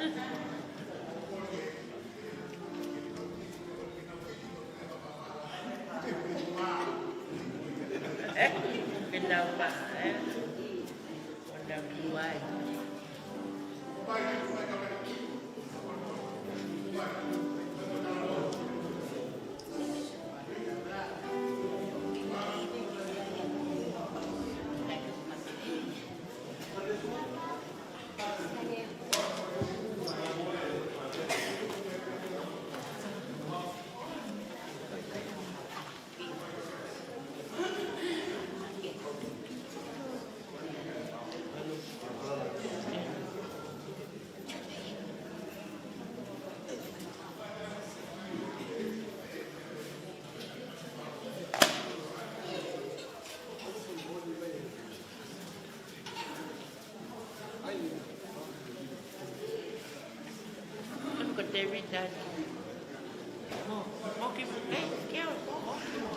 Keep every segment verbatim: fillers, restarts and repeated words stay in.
Ke nau maʻa, ē? ʻO nau tuai. Ko David Dad. Mo, mo ki, eh, ke o, mo, mo ki mo.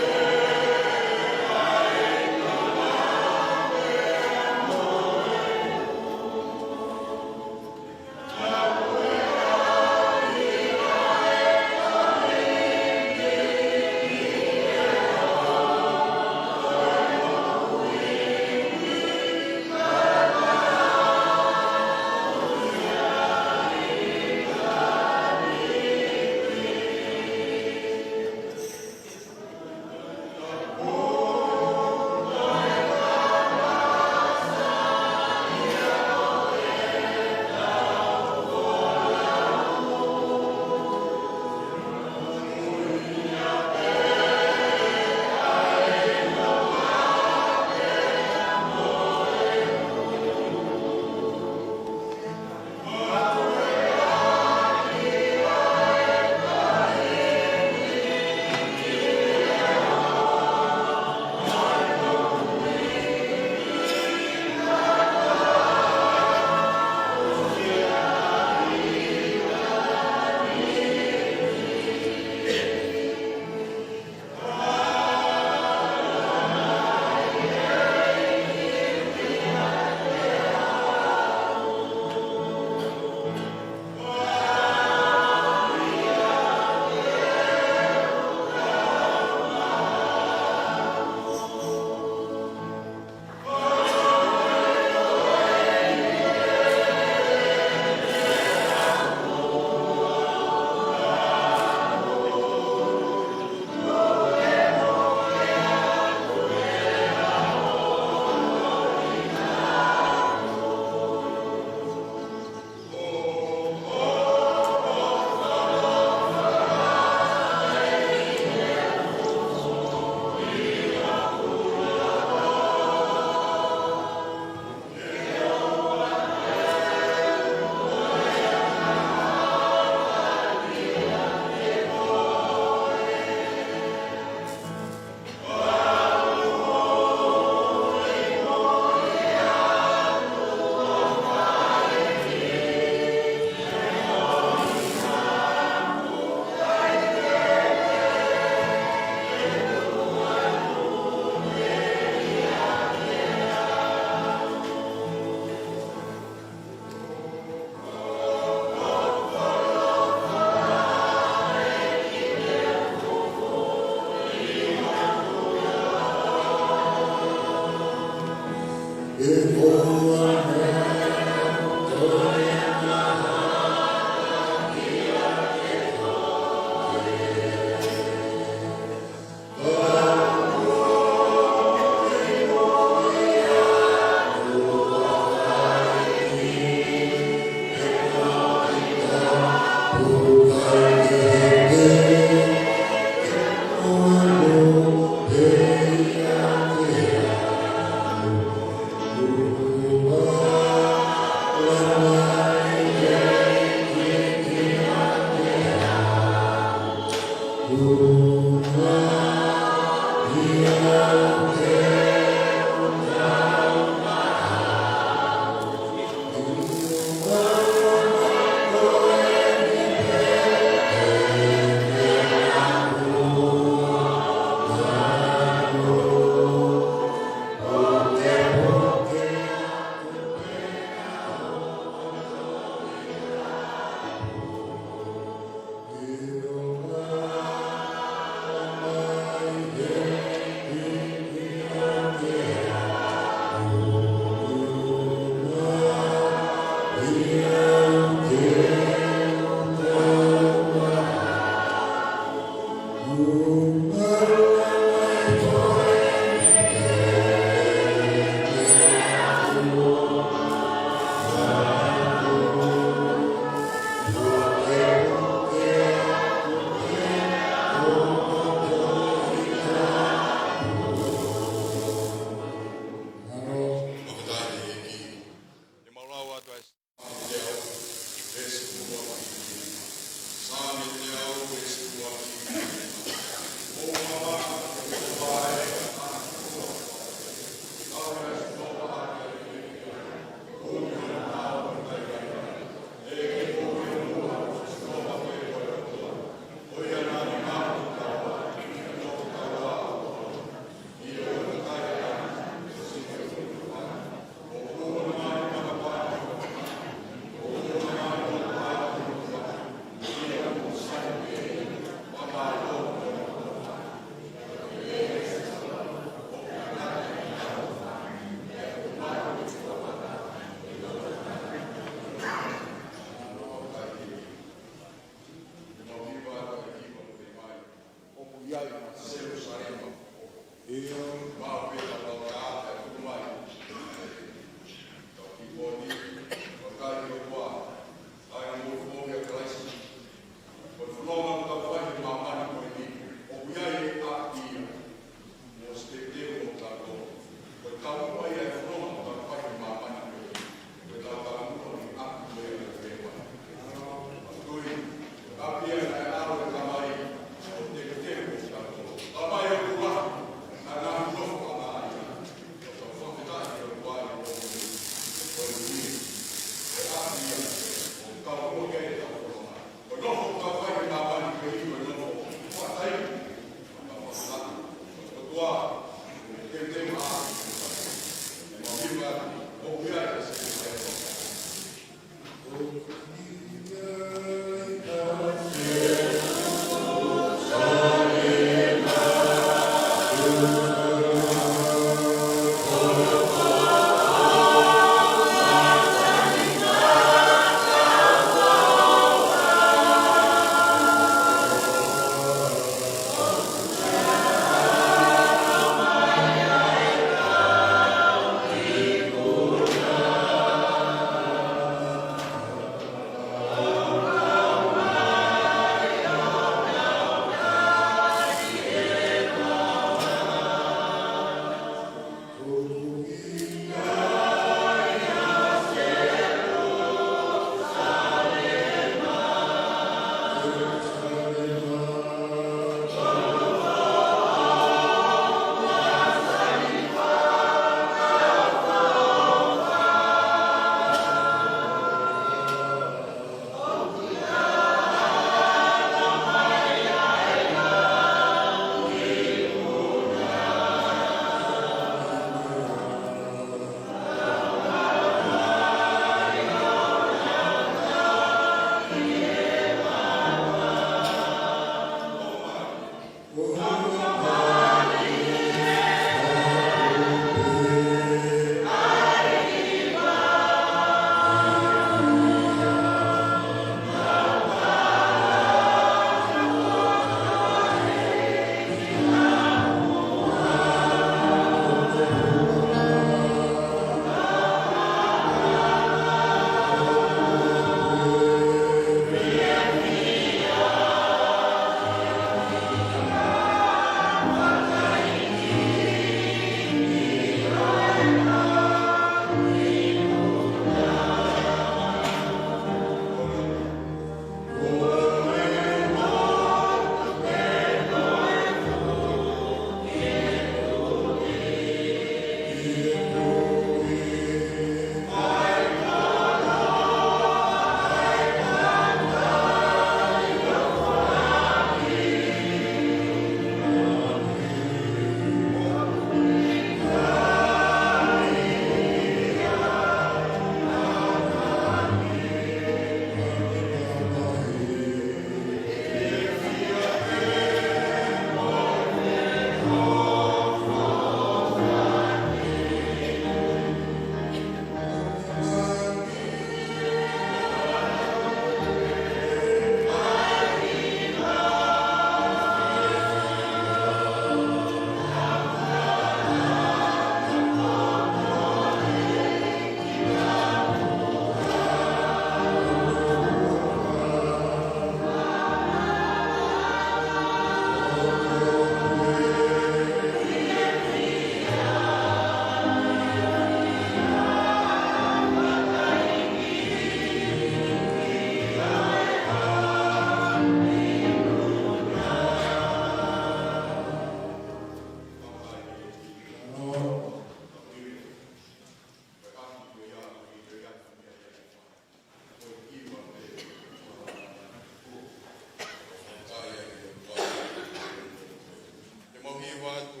Te mau hiva atu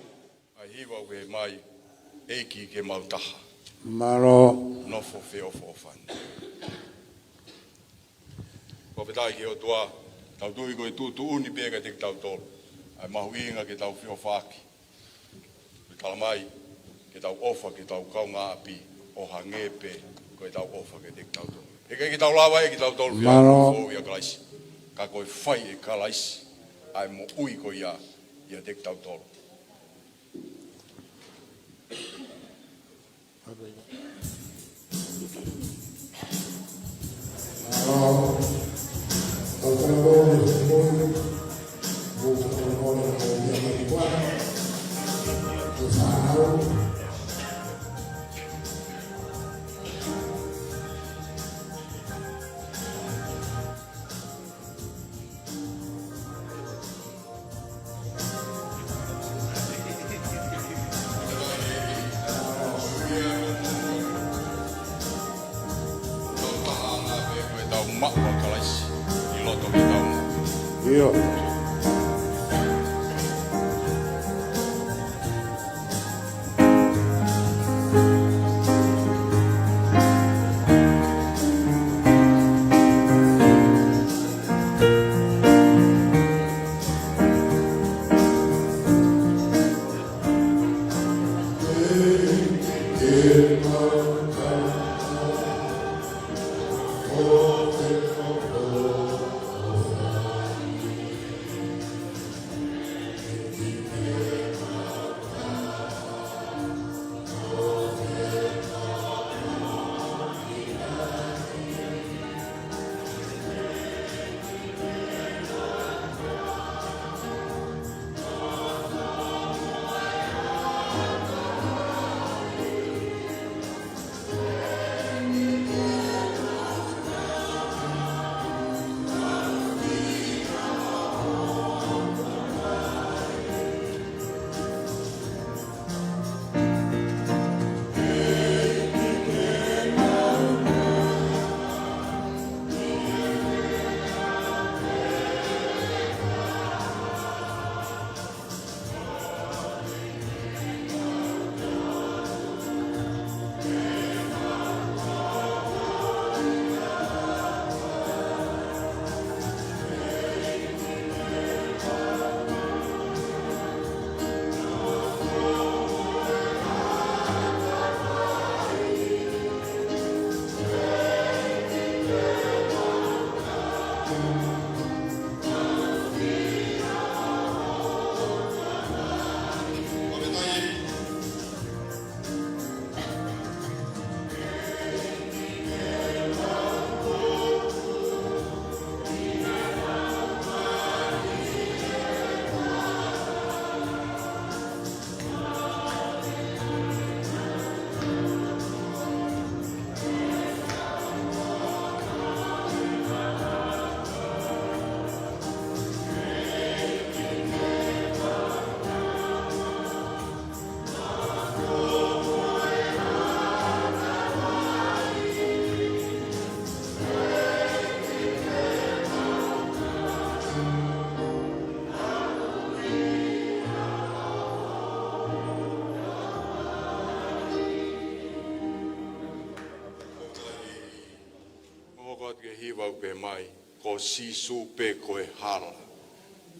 ʻa e hiva ʻoku ʻomai, ʻEiki ke mau taha. Mālō. Nofo feʻofoʻofani. Fakafetaʻi ki he ʻOtua, tau tui ko e tuʻutuʻuni pē kiate kitautolu ʻa e mahuʻinga ke tau feʻofaʻaki. Ko e talamai ke tau ʻofa ki hotau kaungāʻapi ʻo hangē pē ko ʻetau ʻofa kiate kitautolu. He ʻikai ke tau lava ʻe kitautolu ke Mālō. Fou ʻia Kalaisi, ka ko e fai ʻe Kalaisi ʻa e moʻui ko ia ʻiate kitautolu. Loto ki tau. ʻIo. Hoko atu ki he hiva ʻoku pehē mai, ko Sīsū pē ko e hala,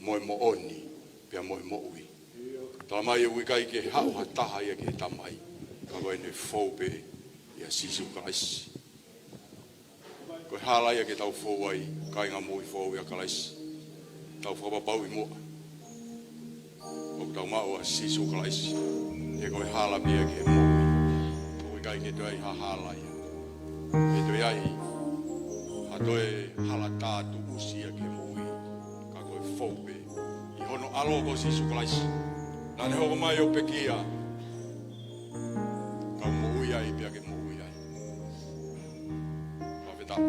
mo e moʻoni, pea mo e moʻui. Talamai ʻoku ʻikai ke haʻu ha taha ia ki he Tamai, ka ko ʻene fou pē ʻia Sīsū Kalaisi. Ko e hala ia ke tau fou ai, kāinga moʻui foʻou ʻia Kalaisi. Tau fakapapauʻi muʻa ʻoku tau maʻu ʻa Sīsū Kalaisi, he ko e hala pē ia ki he moʻui. ʻOku ʻikai ke toe ʻi ai ha hala ia. ʻE toe ʻi ai ha toe hala tā tuʻusi ia ki he moʻui, ka ko e fou pē ʻi hono ʻAlo ko Sīsū Kalaisi. Naʻa ne hoko mai ʻo pekia, kau moʻui ai pea ke moʻui ai. Fakafetaʻi.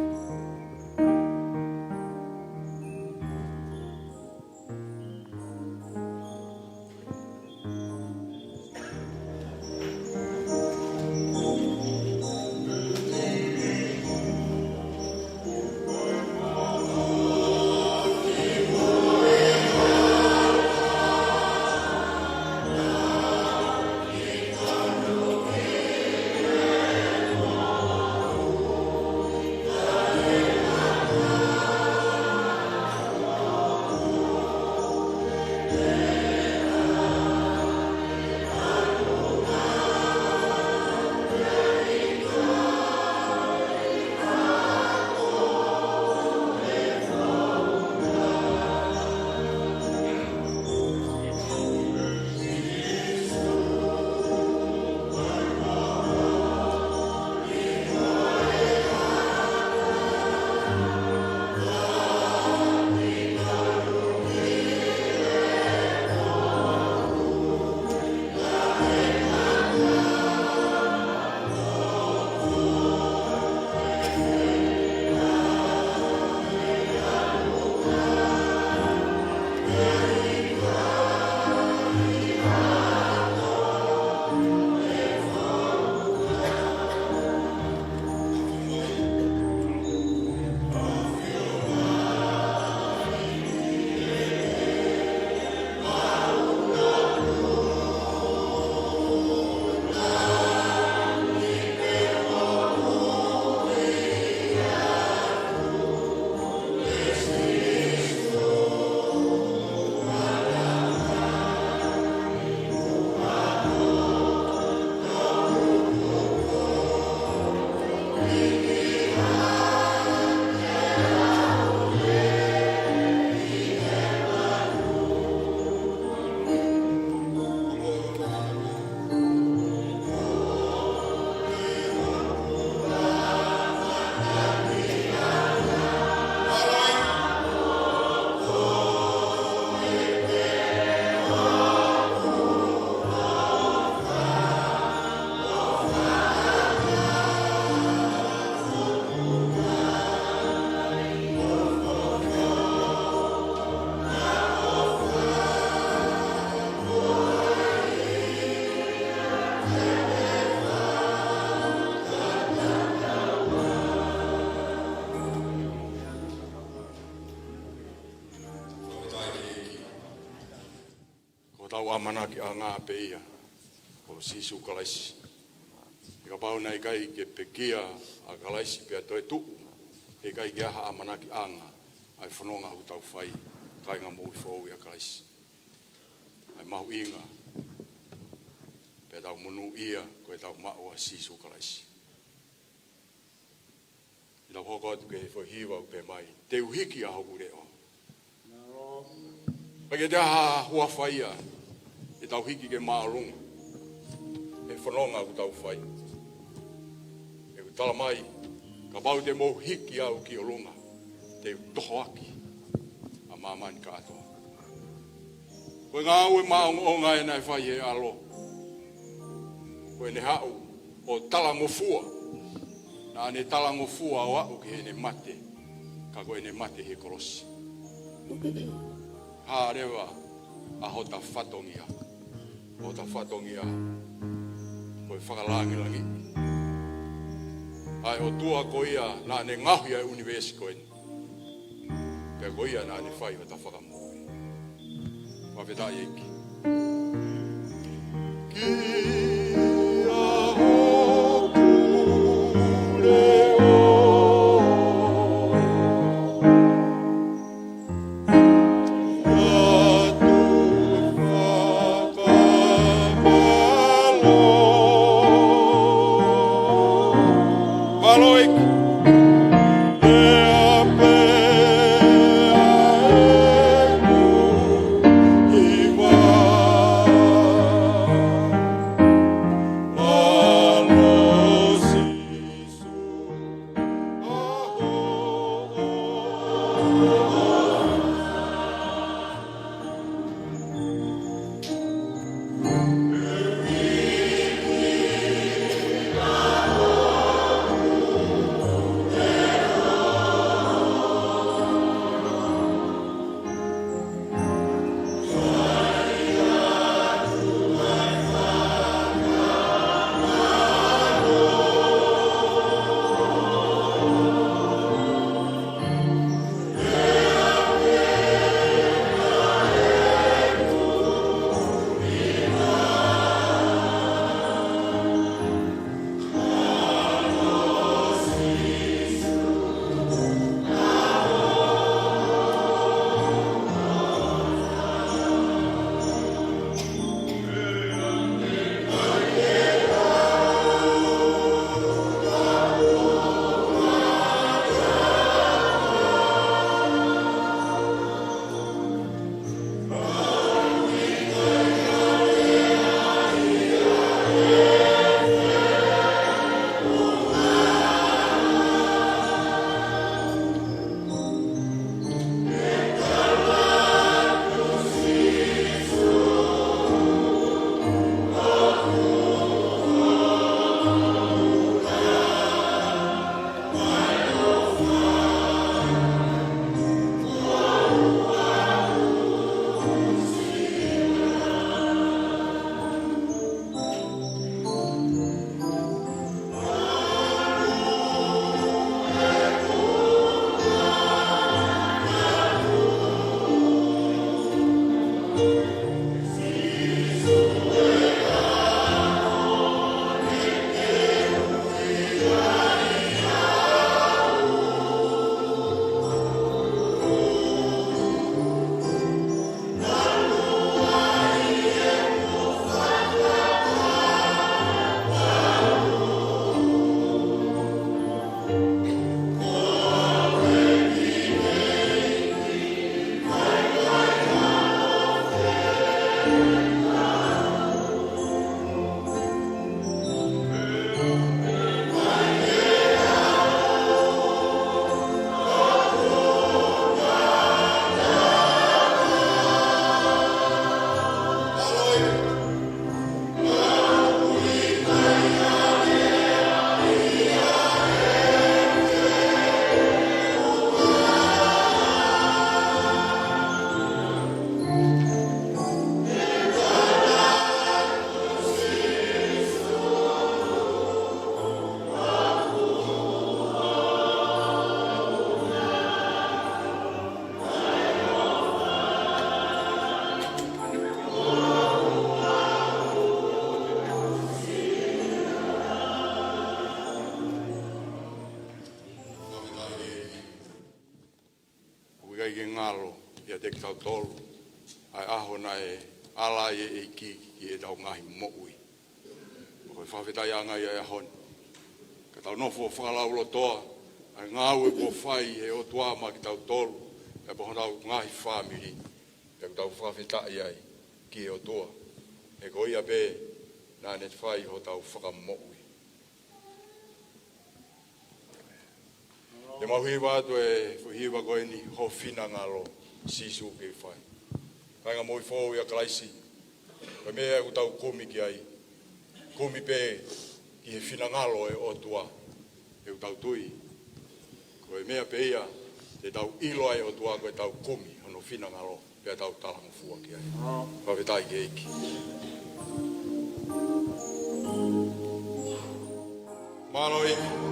ʻAmanaki ʻanga pē ia ʻo Sīsū Kalaisi. He kapau naʻe ʻikai ke pekia ʻa Kalaisi pea toe tuʻu, he ʻikai ke ʻi ai ha ʻamanakiʻanga ʻa e fononga ʻoku tau fai, kāinga moʻui foʻou ʻia Kalaisi. ʻA e mahuʻinga pea tau monūʻia ko e tau maʻu ʻa Sīsū Kalaisi. ʻI heʻetau hoko atu ki he foʻi hiva ʻoku pehē mai, te u hiki ʻa hoku leʻo. ʻIkai ke toe ʻi ai ha huafa ia ʻetau hiki ki māʻolunga he fononga ʻoku tau fai. ʻOku tala mai, kapau te mou hiki au ki ʻolunga, te u tohoaki ʻa māmani kātoa. Ko e ngāue maʻongoʻonga ē naʻe fai ʻe he ʻAlo. Ko ʻene haʻu ʻo talangofua. Naʻa ne talangofua ʻo aʻu ki heʻene mate. Ka ko ʻene mate he kolosi. Hā leva ʻa hota fatongia. Hota fatongia ko e fakalāngilangiʻi ʻa e ʻOtua ko ia naʻa ne ngaohi ʻa e ʻunivēsi ko eni. Pea ko ia naʻa ne fai hota fakamoʻui. Fakafetaʻi ʻEiki. Kia hoku leʻo. Mālō ʻEiki. ʻiate kitautolu ʻa e ʻaho naʻe ala ai e ʻEiki ki heʻetau ngaahi moʻui. Ko e fakafetaʻiʻanga ia ʻo e ʻaho ni, ka tau nofo ʻo fakalaulotoa ʻa e ngāue kuo fai ʻe he ʻOtua maʻa kitautolu, pea mo honau ngaahi fāmili, pea ʻoku tau fakafetaʻi ai ki he ʻOtua. He ko ia pē naʻa ne fai hotau fakamoʻui. Te mau hiva atu e foʻi hiva ko eni, Ho Finangalo Sīsū Ke Fai. Kāinga moʻui foʻou ʻia Kalaisi, ko e meʻa ʻoku tau kumi ki ai, kumi pē ki he finangalo ʻo e ʻOtua. ʻOku tau tui ko e meʻa pē ia te tau ʻilo ai ʻOtua ko ʻetau kumi hono finangalo, pea tau talangofua ki ai. Fakafetaʻi ki he ʻEiki. Mālō ʻEiki.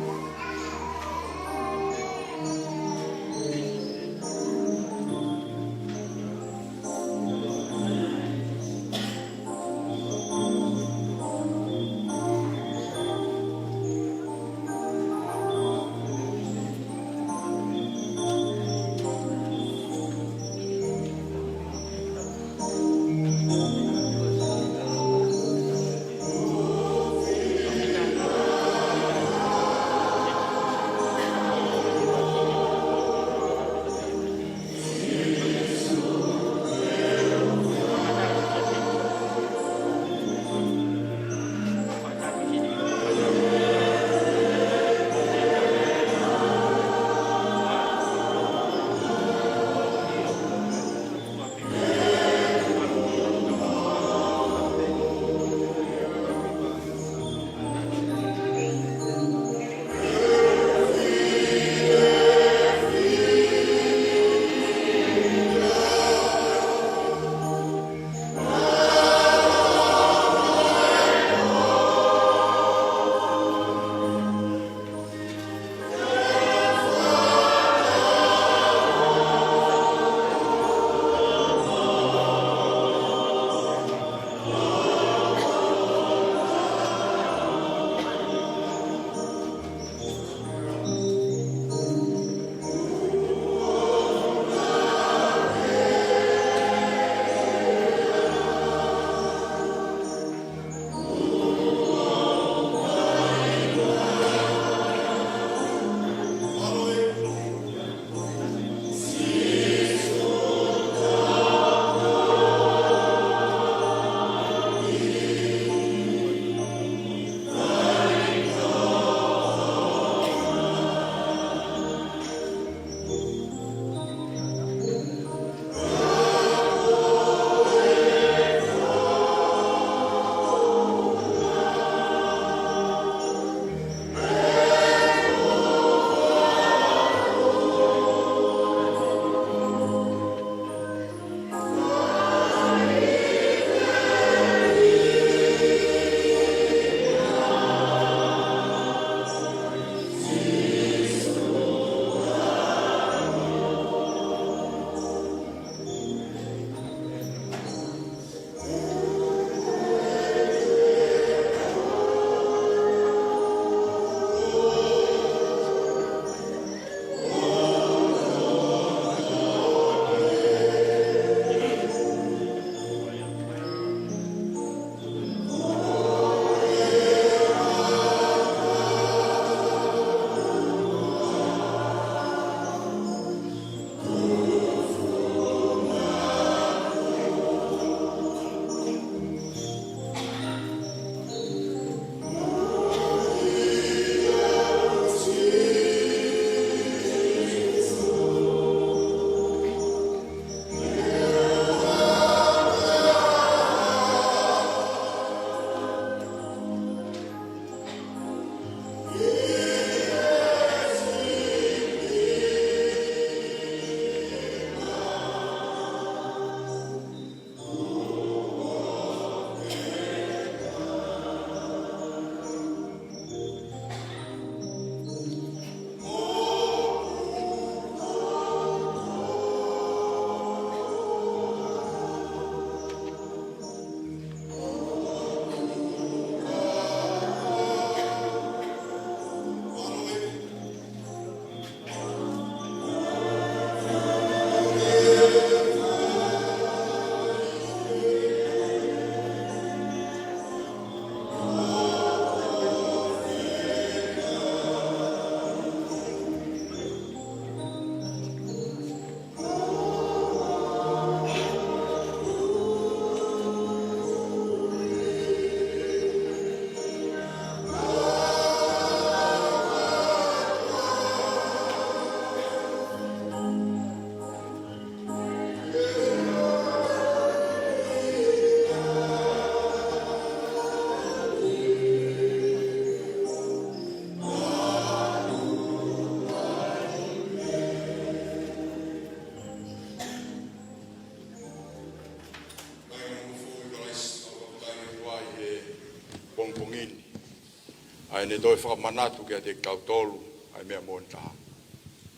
ʻa ʻene toe fakamanatu kiate kitautolu ʻa e meʻa moʻoni taha.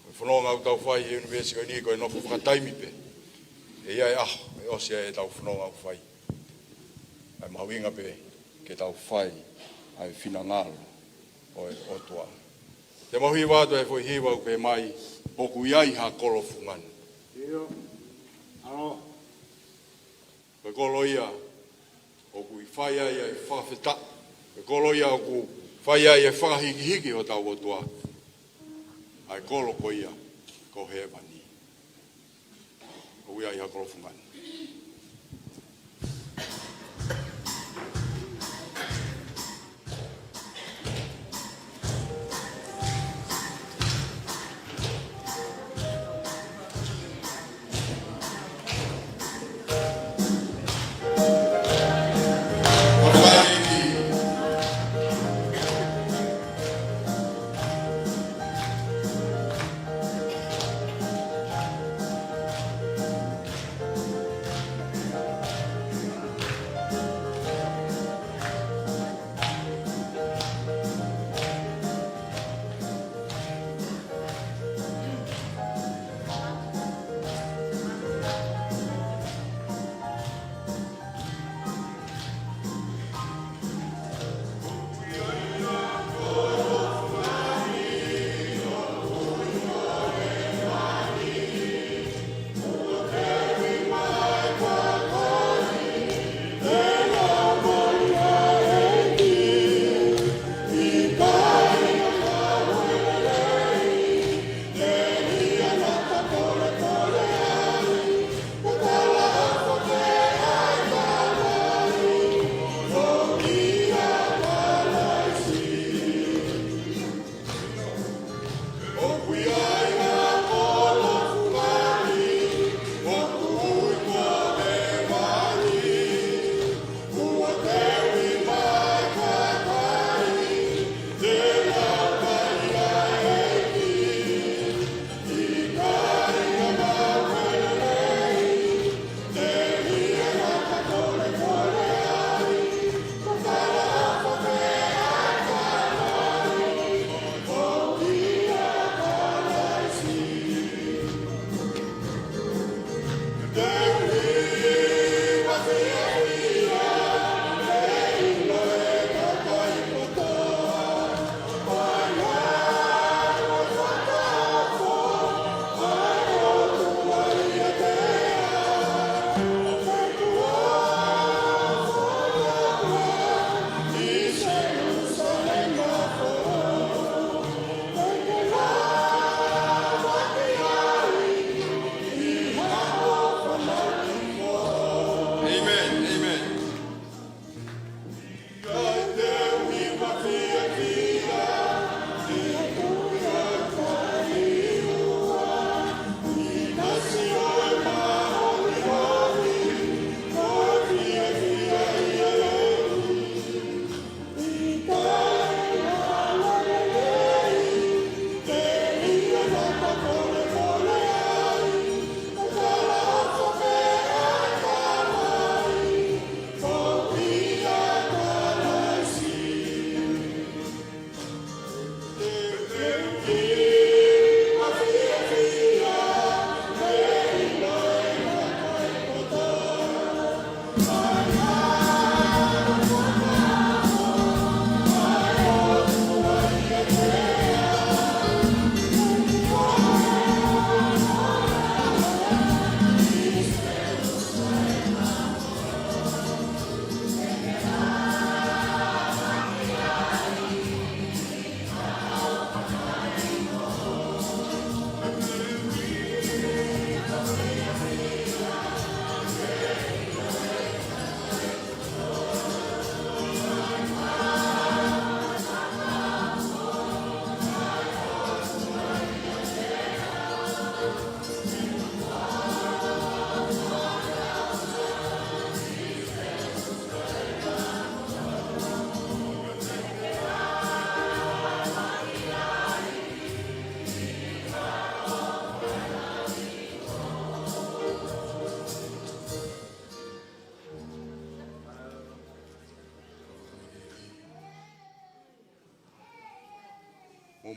Ko e fononga ʻoku tau fai he ʻunivēsiti ko eni ko e nofo fakataimi pē. ʻE ʻi ai e ʻaho ʻe ʻosi ai ʻetau fononga ʻoku fai. ʻA e mahuʻinga pē ke tau fai ʻa e finangalo ʻo e ʻOtua. Te mau hiva atu e foʻi hiva ʻoku pehē mai: ʻOku ʻi ai ha kolo fungani. ʻIo. ʻAlo. Ko e kolo ia ʻoku fai ai ʻa e fakafetaʻi. Ko e kolo ia ʻoku fai ai ʻa e fakahikihiki hotau ʻOtua. ʻA e kolo ko ia ko hēvani. ʻOku ʻi ai ha kolo fungani.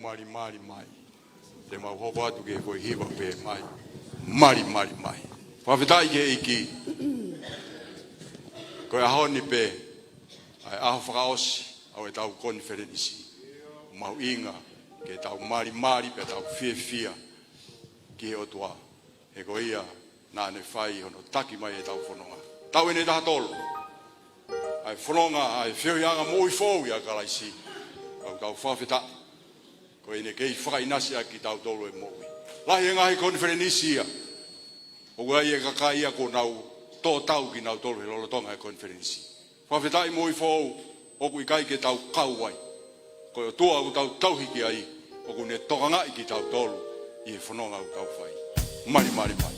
Malimali mai. Te mau hoko atu ki he foʻi hiva pē mai. Malimali mai. Fakafetaʻi ki he ʻEiki. Ko e ʻaho ni pē, ʻa e ʻaho fakaʻosi ʻo ʻetau konifelenisi. Mahuʻinga ke tau malimali pea tau fiefia ki he ʻOtua. He ko ia naʻa ne fai hono taki mai ʻetau fononga. Taʻu ʻeni ʻe taha tolu ʻa e fononga ʻa e feohiʻanga moʻui foʻou ʻia Kalaisi. Tau tau fakafetaʻi. Ko ʻene kei fakaʻinasi ʻaki kitautolu e moʻui. Lahi e ngaahi konifelenisi ia. ʻOku ʻi ai e kakai ia kuo nau tō tau kinautolu he lolotonga e konifelenisi. Fakafetaʻi moʻui foʻou ʻoku ʻikai ke tau kau ai. Ko e ʻOtua ʻoku tau tauhi ki ai, ʻoku ne tokangaʻi kitautolu ʻi he fononga ʻoku tau fai. Malimali mai.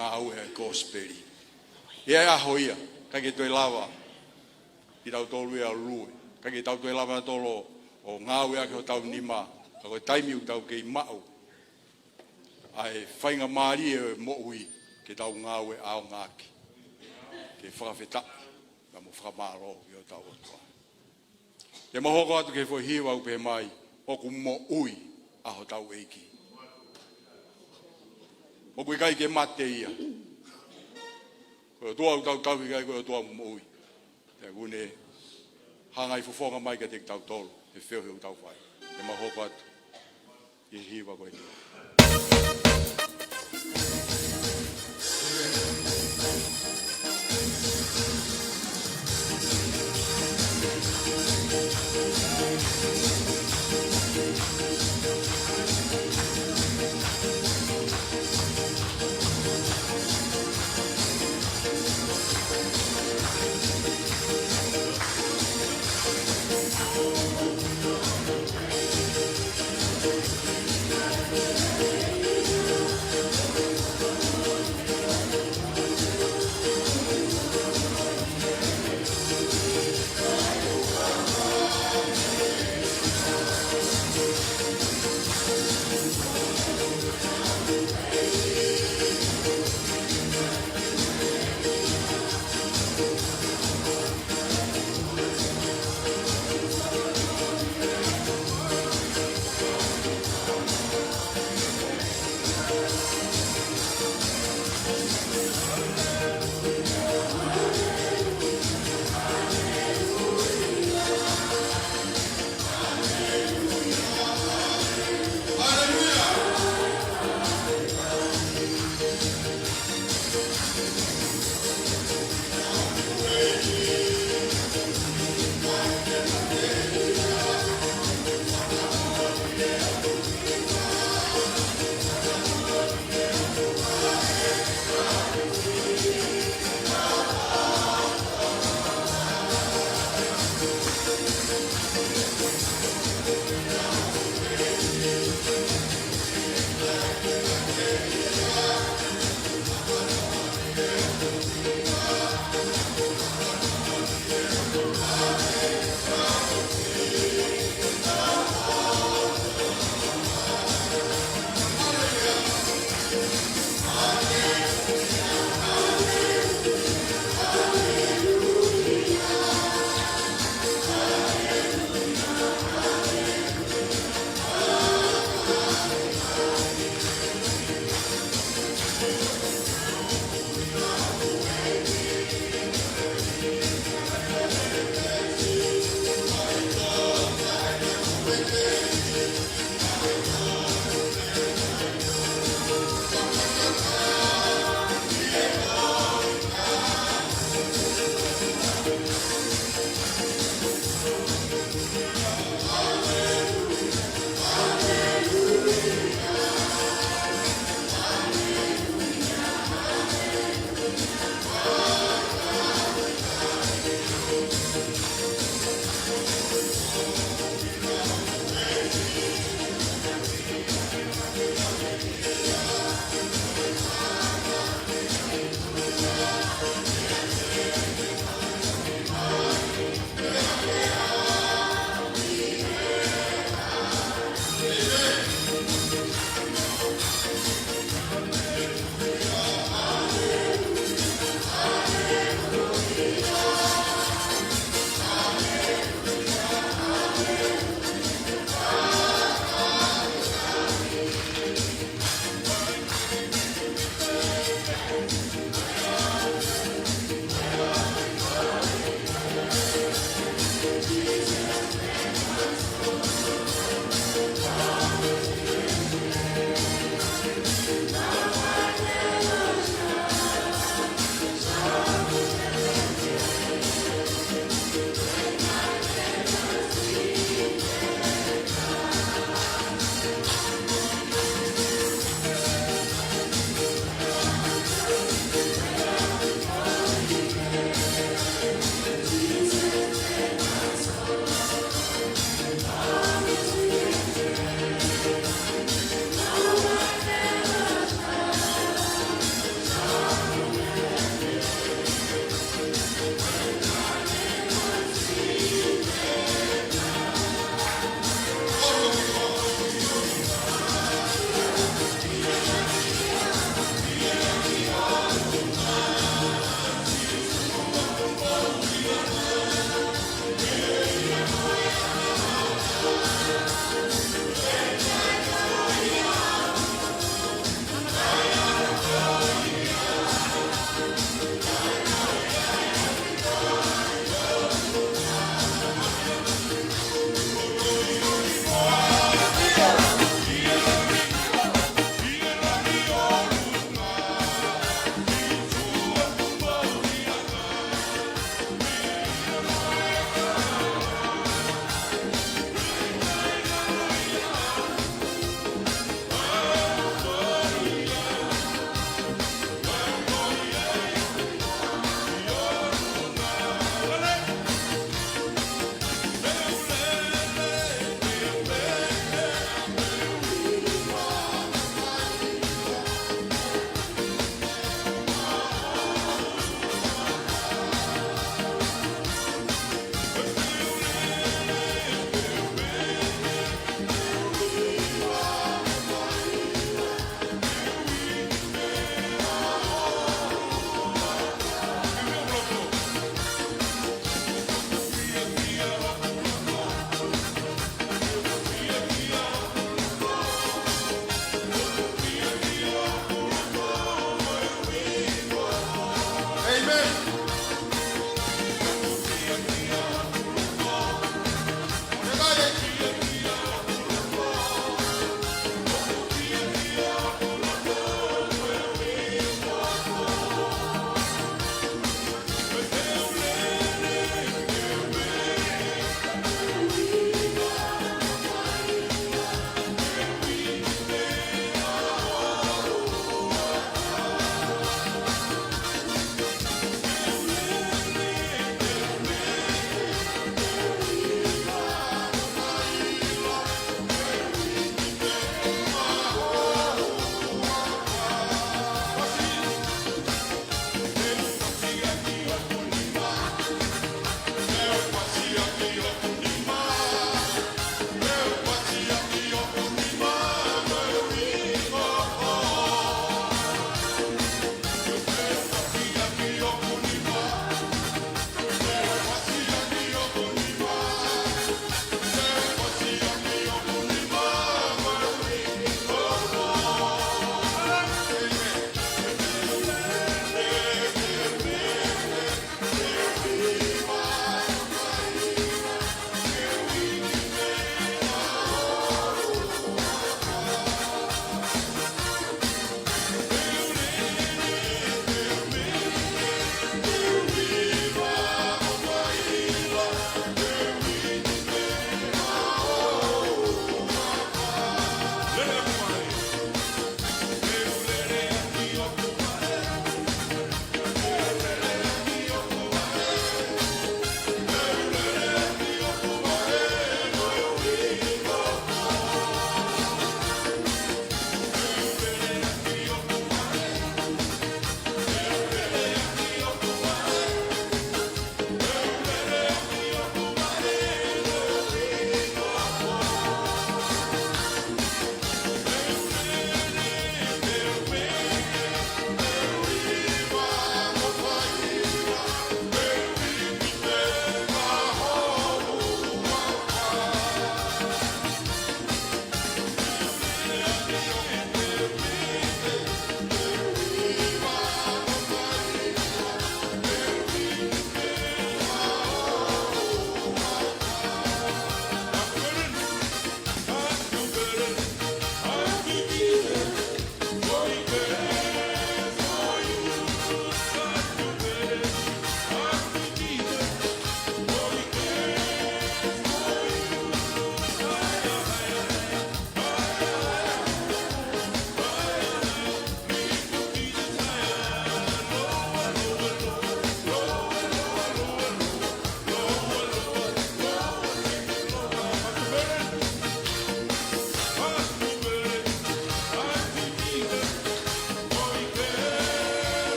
ngāue ʻa e kosipeli. ʻI he ʻaho ia, ʻikai ke toe lava kitautolu ia ʻo lue. ʻIkai ke tau toe lava nautolu ʻo ngāueʻaki hotau nima. Ka ko e taimi ʻoku tau kei maʻu ʻa e faingamālie ʻo e moʻui ke tau ngāue ʻaonga ʻaki. Ke fakafetaʻi, pea mo fakamālō ki hotau ʻOtua. Te mau hoko atu ki he foʻi hiva ʻoku pehē mai, ʻoku moʻui ʻa hotau ʻEiki. ʻOku ʻikai ke mate ia. Ko e ʻOtua ʻoku tau tauhi ki ai, ko e ʻOtua moʻui. Pea ʻoku ne hanga ʻo fofonga mai kiate kitautolu he feohi ʻoku tau fai. Te mau hoko atu ki he hiva ko eni.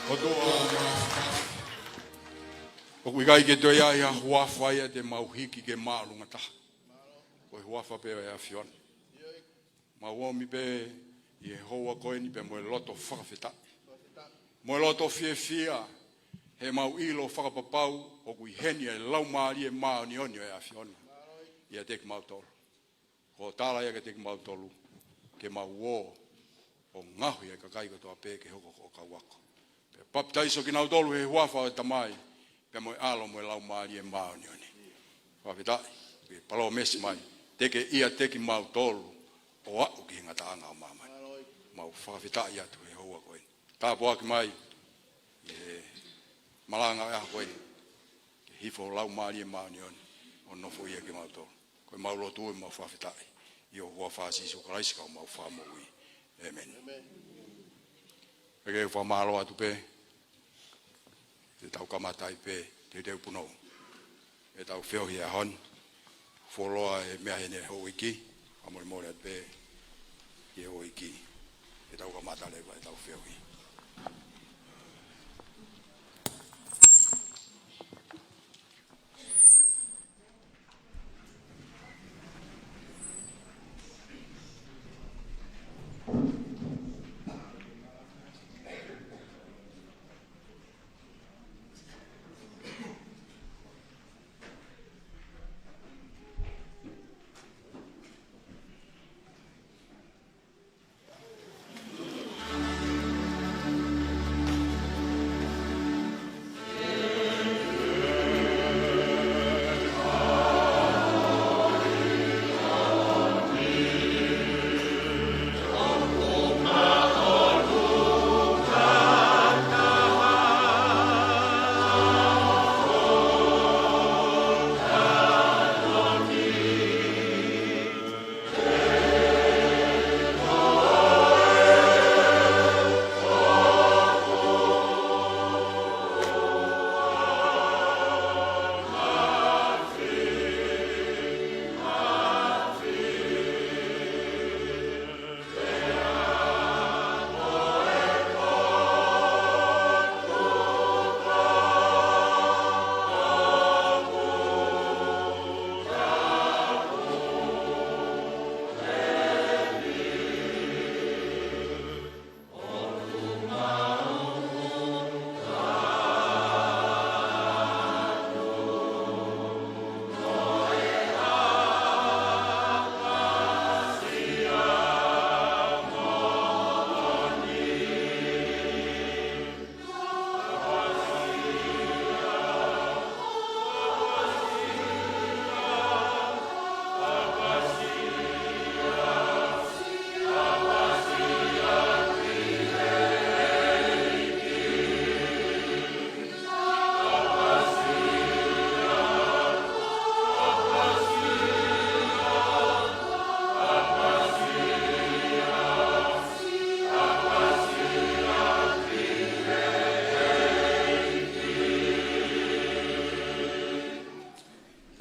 ʻOtua, ʻoku ʻikai ke toe ʻi ai ha huafa ia te mau hiki ke māʻolunga taha. Ko e huafa pē ʻo e ʻAfiona. Mau omi pē ʻi he houa ko eni pē mo e loto fakafetaʻi, mo e loto fiefia, he mau ʻilo fakapapau ʻoku ʻi heni ʻa e Laumālie Māʻoniʻoni ʻo e ʻAfiona ʻiate kimautolu. Ko e tala ia kiate kimautolu ke mau ō ʻo ngaohi ʻa e kakai kotoa pē ke hoko ko e kau ako. Pea papitaiso kinautolu he huafa ʻo e Tamai, pea mo e ʻAlo, mo e Laumālie Māʻoniʻoni. Fakafetaʻi, ke palōmesi mai, te ke ʻiate kimautolu ʻo aʻu ki he ngataʻanga ʻo māmani. Mau fakafetaʻi atu he houa ko eni. Tāpuaki mai ʻi he malanga ʻo e ʻaho ko eni, ke hifo ho Laumālie Māʻoniʻoni ʻo nofoʻia kimautolu. Ko e mau lotu ʻo e mau fakafetaʻi ʻi ho huafa Sīsū Kalaisi ko homau Fakamoʻui. ʻĒmeni. Pea ke fakamālō atu pē, te tau kamata ai pē, teuteu punou ʻetau feohi he ʻaho ni. Fuoloa e meʻa heni ʻe he houʻeiki, fakamolemole atu pē ki he houʻeiki, ke tau kamata leva ʻetau feohi.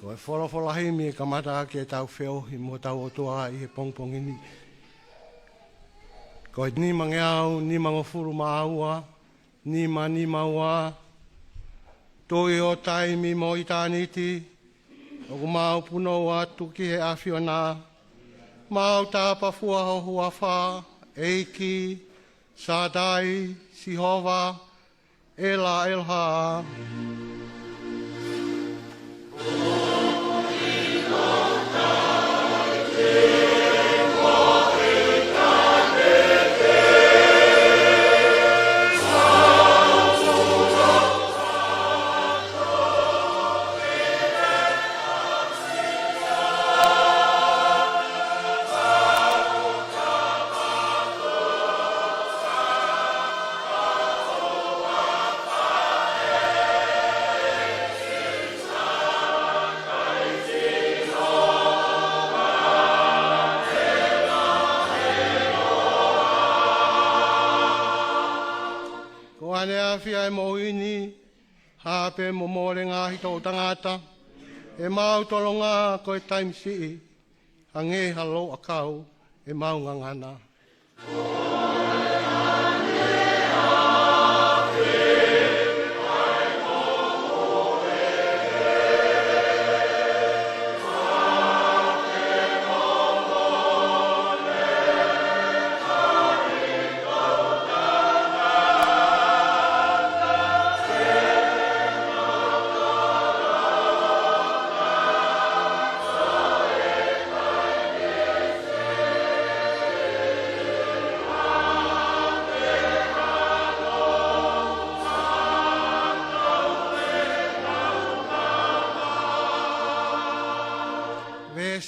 Ko e folofola himi ʻe kamata ʻaki ʻetau feohi mo hotau ʻOtua ʻi he pongipongi ni. Ko e nimangeau nimangofulu mā ua, nima nima ua. Tuʻi ʻo taimi mo ʻitāniti, ʻoku mau punou atu ki he ʻAfiona. Mau tapafua ho huafa, ʻEiki, Sātai, Sihova, ʻEla ʻEloha. Ko ʻaneafi ʻa e moʻui ni, hā pē mo molenga ʻa hotau tangata, ʻemau tolonga ko e taimi siʻi, hangē ha louʻakau ʻemau ngangana.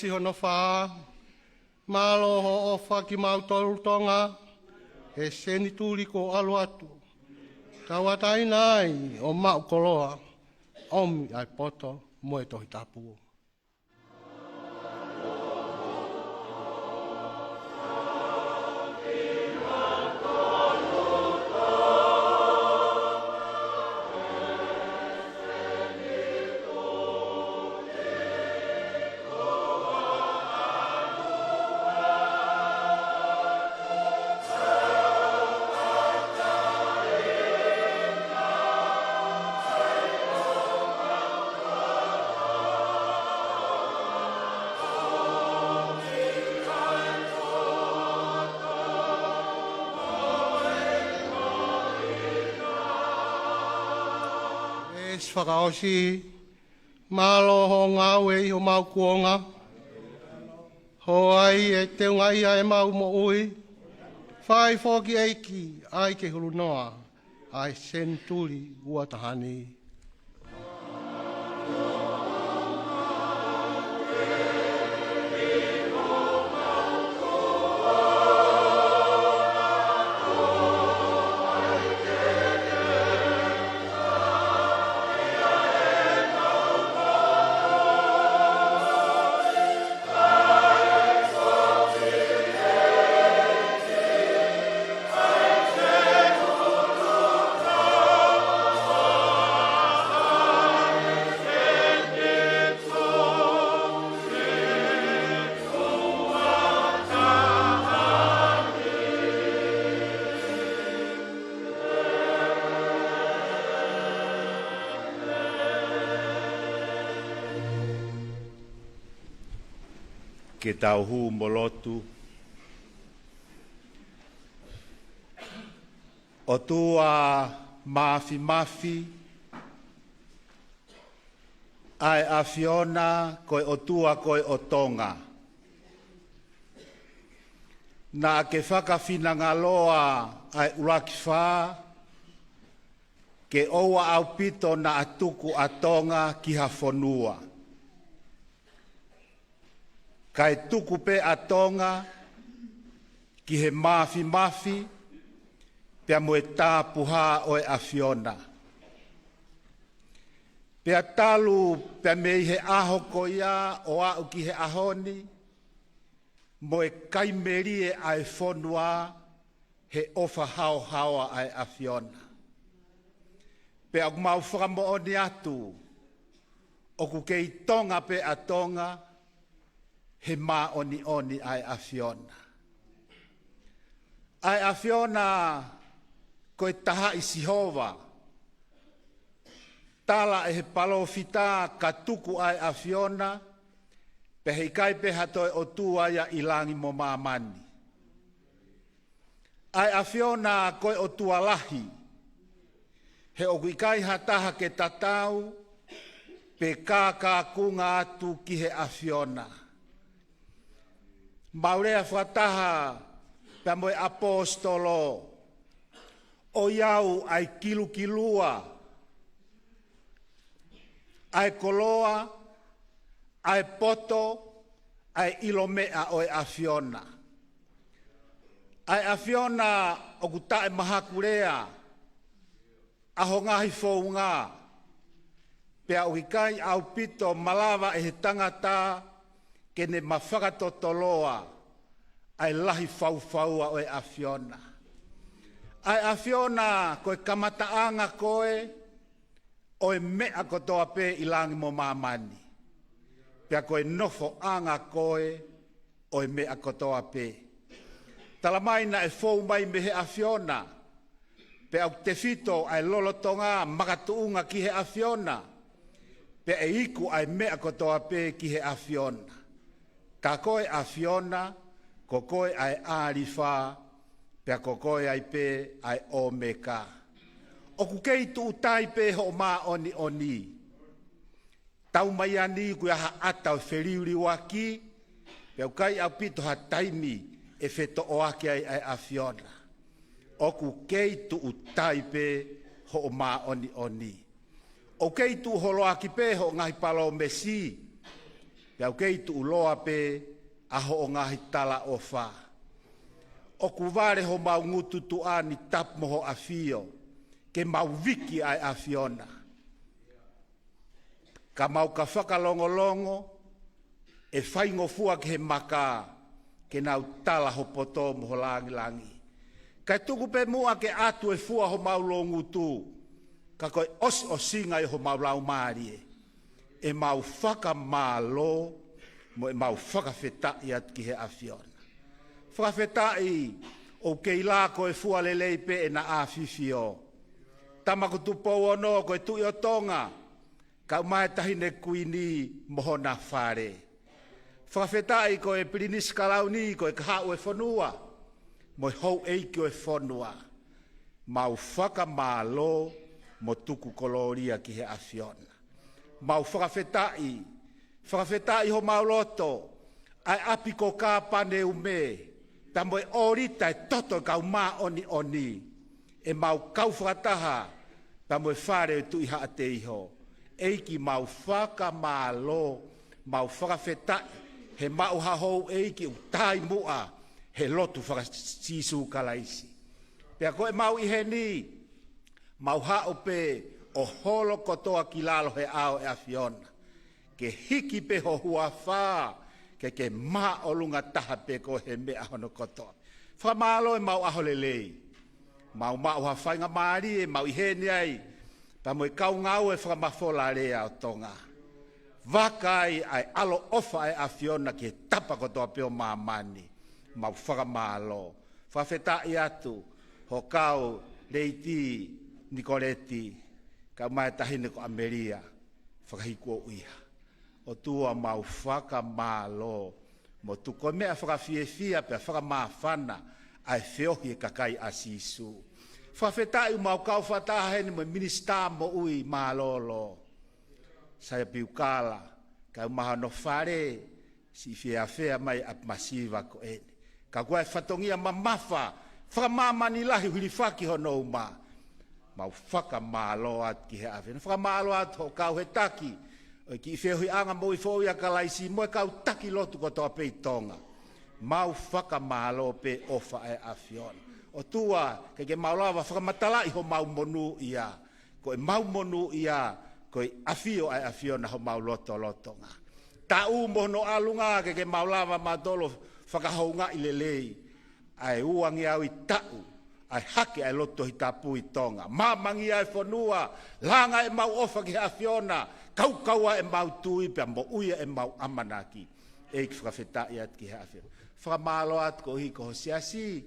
Hono fā, mālō hoʻo ʻofa kimautolu Tonga he senituli kuo ʻalu atu. Tauʻatāina ai ʻo maʻu koloa, ʻomi ʻa e poto mo e Tohi Tapu. ʻEsi fakaʻosi, mālō hoʻo ngāue ʻi homau kuonga. Hoko ai e teunga ia ʻemau moʻui. Fai foki ʻEiki, ʻai ke hulu noa ʻa e senituli ua taha ni. Ke tau hū mo lotu. ʻOtua Māfimafi, ʻa e ʻAfiona ko e ʻOtua ko ē ʻo Tonga. Naʻa ke fakafinangaloa ʻa e ʻuluaki fā, ke ʻoua ʻaupito naʻa tuku ʻa Tonga ki ha fonua. Kae tuku pē ʻa Tonga ki he māfimafi, pea mo e tāpuhā ʻo e ʻAfiona. Pea talu pē mei he ʻaho ko ia ʻo aʻu ki he ʻaho ni, mo e kai melie ʻa e fonua he ʻofa haohaoa ʻa e ʻAfiona. Pea ʻoku mau fakamoʻoni atu, ʻoku kei Tonga pē ʻa Tonga, he māʻoniʻoni ʻa e ʻAfiona. ʻA e ʻAfiona ko e taha ʻi Sihova, tala ʻe he palōfita ka tuku ʻa e ʻAfiona, pea heʻikai pē ha toe ʻotua ia ʻi langi mo māmani. ʻA e ʻAfiona ko e ʻOtua lahi, he ʻoku ʻikai ha taha ke tatau, pe kākākunga atu ki he ʻAfiona. Mau lea fakataha pea mo e ʻaposetolo, ʻoiauē ʻa e kilukilua, ʻa e koloa, ʻa e poto, ʻa e ʻilo meʻa ʻo e ʻAfiona. ʻA e ʻAfiona ʻoku taʻemahakulea ʻa ho ngaahi founga, pea ʻoku ʻikai ʻaupito malava ʻe he tangata ke ne mafakatotoloa ʻa e lahi faufaua ʻo e ʻAfiona. ʻA e ʻAfiona ko e kamataʻanga ko ē ʻo e meʻa kotoa pē ʻi langi mo māmani. Pea ko e nofoʻanga ko ē ʻo e meʻa kotoa pē. Tala mai naʻe fou mai mei he ʻAfiona, pea ʻoku tefito ʻa e lolotonga makatuʻunga ki he ʻAfiona, pea ʻe iku ʻa e meʻa kotoa pē ki he ʻAfiona. Ka ko e ʻAfiona, ko koe ʻa e ʻAlifa, pea ko koe ai pē ʻa e ʻOmeka. ʻOku kei tuʻutai pē hoʻo māʻoniʻoni. Tau mai ʻa eni kuo ʻi ai ha ʻata ʻo e feliuliuaki, pea ʻoku ʻikai ʻaupito ha taimi ʻe fetoʻoaki ai ʻa e ʻAfiona. ʻOku kei tuʻutai pē hoʻo māʻoniʻoni. ʻOku kei tuʻuholoaki pē hoʻo ngaahi palōmesi. Pea ʻoku kei tuʻuloa pē ʻa hoʻo ngaahi talaʻofa. ʻOku vale homau ngutu tuʻa ni tapu mo ho ʻafio, ke mau viki ʻa e ʻAfiona. Ka mau ka fakalongolongo, ʻe faingofua ki he maka, ke nau tala ho poto mo ho langilangi. Kae tuku pē muʻa ke ʻatu e fua homau loungutu, ka ko e ʻosiʻosinga ʻi homau laumālie, ʻe mau fakamālō, mo ʻemau fakafetaʻi atu ki he ʻAfiona. Fakafetaʻi ʻoku kei lako e fua lelei pē ʻena ʻafifio. Tama ko Tupou Ono, ko e Tuʻi ʻo Tonga, kae ʻumaʻā e Taʻahine Kuini mo hona fale. Fakafetaʻi ko e Pilinisi Kalauni, ko e kahaʻu e fonua, mo e houʻeiki ʻo e fonua. Mau fakamālō mo tuku kolōlia ki he ʻAfiona. Mau fakafetaʻi, fakafetaʻi homau loto, ʻa e ʻapi ko Kāpaneume, pea mo e ʻōlita e toto e kau māʻoniʻoni, ʻemau kau fakataha pea mo e fale ʻo e Tuʻi Haʻateiho. ʻEiki, mau fakamālō, mau fakafetaʻi he maʻu ha houʻeiki ʻoku taimuʻa he lotu faka-Sīsū Kalaisi. Pea ko ʻemau ʻi heni, mau haʻu pē ʻo holo kotoa ki lalo he ʻao ʻo e ʻAfiona, ke hiki pē ho huafa, ke ke māʻolunga taha pē koe he meʻa hono kotoa. Fakamālō ʻemau ʻaho lelei. Mau maʻu ha faingamālie, mau ʻi heni ai, pea mo e kau ngāue fakamafola lea ʻo Tonga. Vaka ai ʻa e ʻaloʻofa ʻa e ʻAfiona ki he tapa kotoa pē ʻo māmani. Mau fakamālō. Fakafetaʻi atu ho kau Leiti Nikoleti, kae ʻumaʻā e Taʻahine ko ʻAmelia Fakahikuouiha. ʻOtua, mau fakamālō mo tuku e meʻa fakafiefia pea fakamāfana ʻa e feohi e kakai ʻa Sīsū. Fakafetaʻi ʻoku mau kau fakataha heni mo e Minisitā Moʻui Mālōlō, Saia Piukala, kae ʻumaʻā hono fale, siʻi fiefia mai ʻa e masiva ko eni. Ka ko e fatongia mamafa, fakamāmani lahi ʻo hilifaki hono uma. Mau fakamālō atu ki he ʻAfiona. Fakamālō atu hoʻo kau he taki ʻo e kiʻi feohiʻanga moʻui foʻou ʻia Kalaisi mo e kau taki lotu kotoa pē ʻi Tonga. Mau fakamālō pē ʻofa ʻa e ʻAfiona. ʻOtua, ke ke mau lava fakamatalaʻi homau monūʻia. Ko ʻemau monūʻia, ko e ʻafio ʻa e ʻAfiona homau lotolotonga. Taʻu mo hono ʻalunga ke ke mau lava mautolu fakahoungaʻi lelei ʻa e uangeau ʻi taʻu, ʻa e hake ʻa e lotu Tohi Tapu ʻi Tonga. Māmangia e fonua, langa ʻemau ʻofa ki he ʻAfiona, kaukaua ʻemau tui pea moʻui ʻemau ʻamanaki. ʻEiki, fakafetaʻi atu ki he ʻAfiona. Fakamālō atu koeʻuhi ko ho siasi,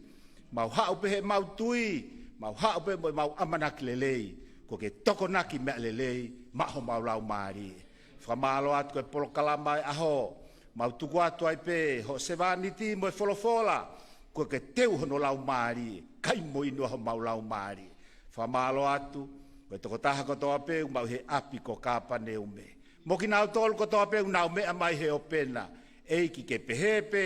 mau haʻu pē heʻemau tui, mau haʻu pē mo ʻemau ʻamanaki lelei, kuo ke tokonaki meʻa lelei maʻa homau laumālie. Fakamālō atu ko e polokalama e ʻaho, mau tuku atu ai pē hoʻo sevāniti mo e folofola, kuo ke teu hono laumālie, kai mo inu ʻa homau laumālie. Fakamālō atu ko e tokotaha kotoa pē ʻoku mau ʻi he ʻapi ko Kāpaneume, mo kinautolu kotoa pē ʻoku nau meʻa mai he ʻope na. ʻEiki, ke pehē pē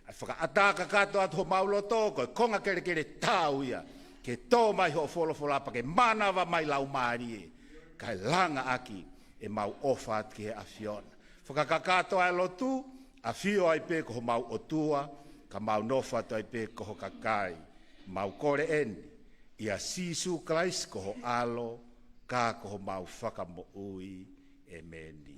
ʻa e fakaʻatā kakato atu homau loto, ko e konga kelekele taau ia, ke tō mai hoʻo folofola pea ke mānava mai laumālie, kae langa ʻaki ʻemau ʻofa atu ki he ʻAfiona. Fakakakato ʻa e lotu, ʻafio ai pē ko homau ʻOtua, ka mau nofo atu ai pē ko ho kakai. Mau kole eni ʻia Sīsū Kalaisi ko ho ʻAlo, ka ko homau Fakamoʻui. ʻEmeni.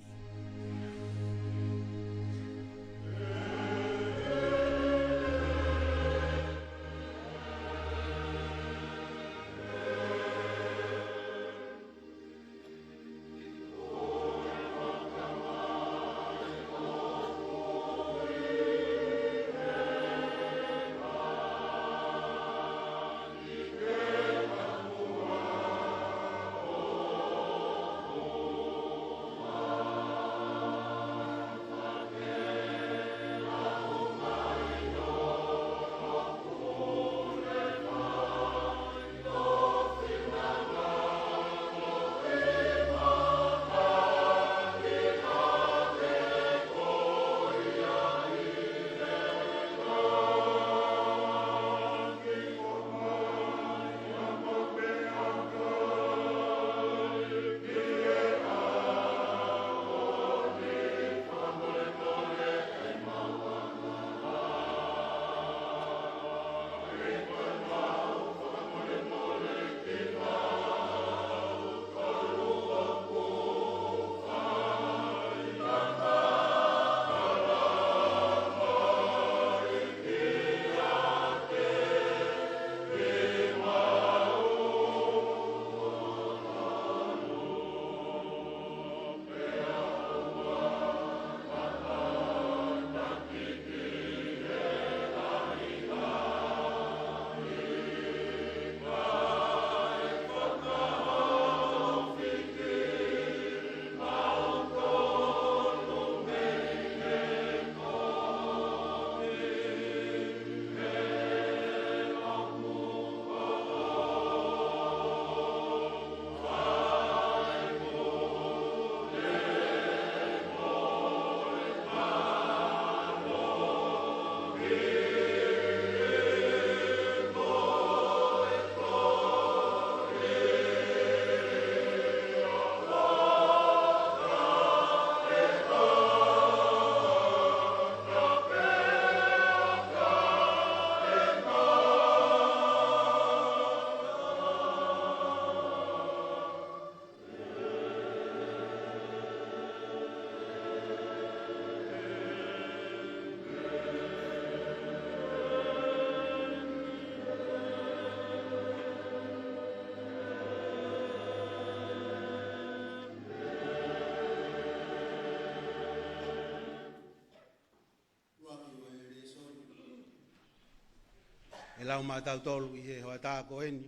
ʻE lau maʻatautolu ʻi he hoʻatā ko eni,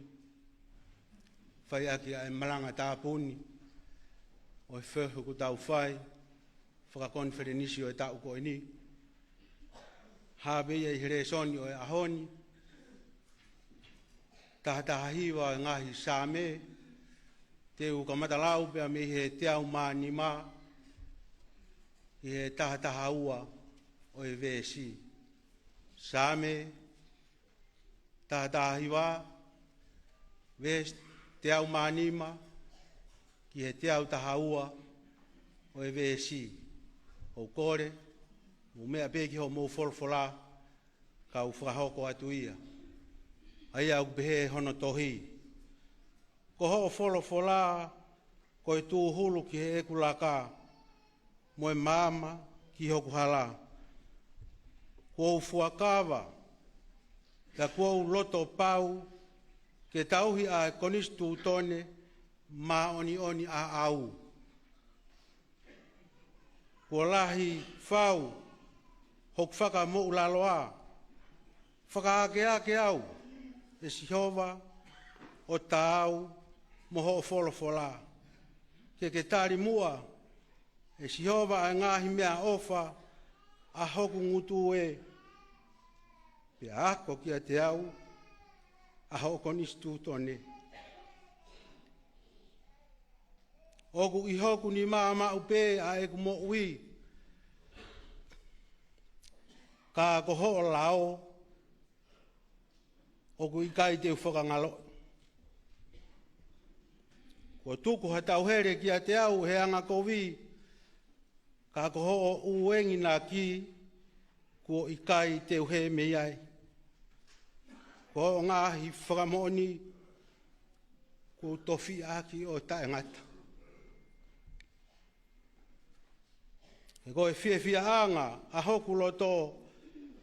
fai ʻaki ʻa e malanga tāpuni ʻo e feohi kuo tau fai, fakakonifelenisi ʻo e taʻu ko eni. Hā pē ia ʻi he lēsoni ʻo e ʻaho ni, taha taha hiva ʻo e ngaahi Saame, te u kamata lau pē mei he teau mā nima ki he taha taha ua ʻo e veesi. Saame taha taha hiva, veesi teau mā nima ki he teau taha ua ʻo e veesi. ʻOku ou kole, mou meʻa pē ki hoʻomou folofola, kau fakahoko atu ia. ʻA ia ʻoku pehē hono tohi: Ko hoʻo folofola ko e tūhulu ki heʻeku laka, mo e maama ki hoku hala. Kuo u fuakava, pea kuo u loto pau ke tauhi ʻa e konisitūtone māʻoniʻoni ʻaʻau. Kuo lahi fau hoku fakamoʻulaloa. Fakaakeake au, ʻe Sihova, ʻo taau mo hoʻo folofola. Ke ke tali muʻa, ʻe Sihova, ʻa e ngaahi meʻaʻofa ʻa hoku ngutu ē, pea ako kiate au ʻa hoʻo konisitūtone. ʻOku ʻi hoku nima maʻu pē ʻa ʻeku moʻui, ka ko hoʻo lao ʻoku ʻikai te u fakangaloʻi. Kuo tuku ha tauhele kiate au he angakovi, ka ko hoʻo ʻuengina ki kuo ʻikai te u hē mei ai. Ko hoʻo ngaahi fakamoʻoni kuo u tofiʻaki ʻo taʻengata. He ko e fiefiaʻanga ʻa hoku loto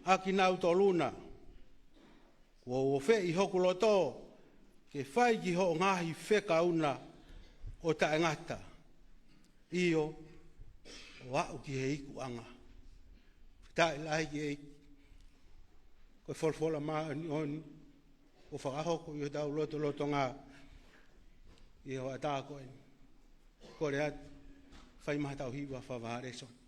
ʻakinautolu na. Kuo u ofeʻi hoku loto ke fai ki hoʻo ngaahi fekau na ʻo taʻengata. ʻIo, ʻo aʻu ki he ikuʻanga. Fakafetaʻi lahi ki he ʻEiki. Ko e folofola māʻoniʻoni kuo fakahoko ʻi hotau lotolotonga ʻi he hoʻatā ko eni. Kole atu, fai mai haʻatau hiva fakavaha lēsoni.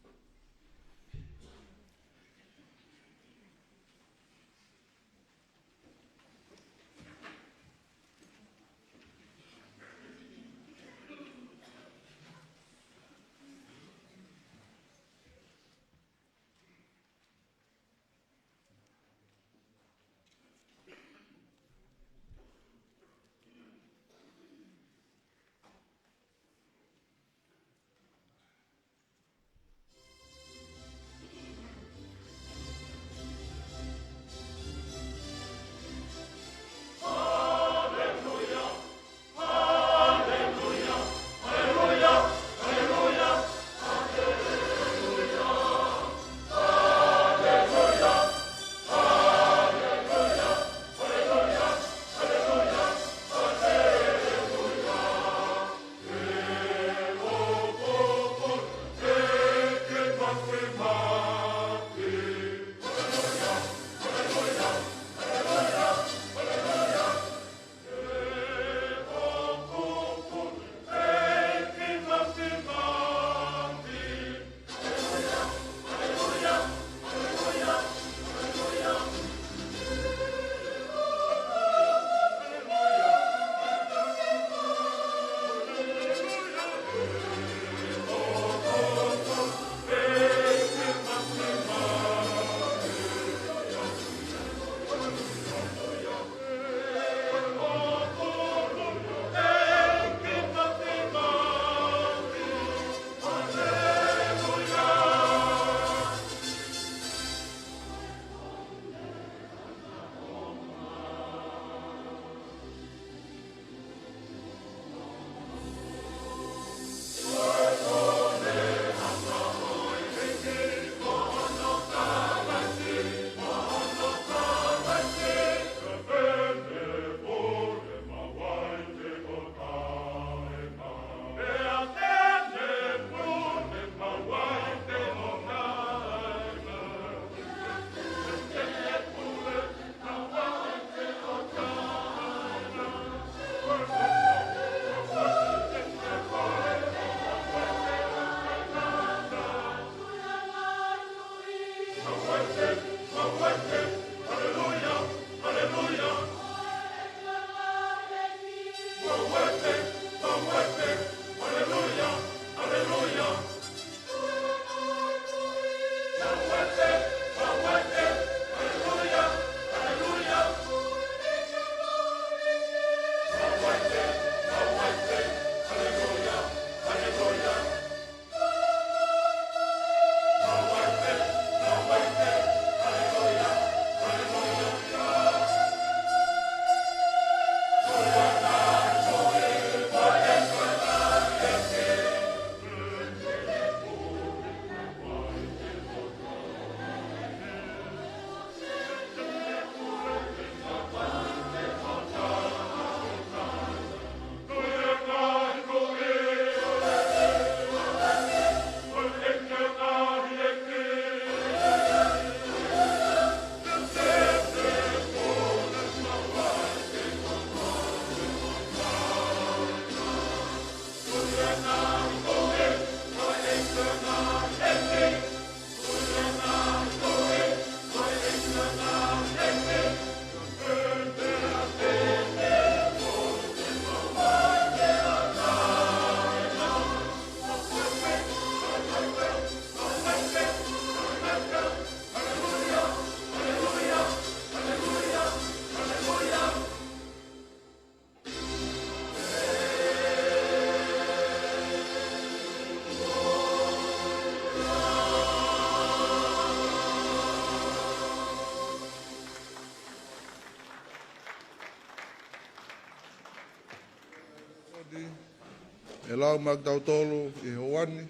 ʻE lau maʻa kitautolu ʻi he houa ni.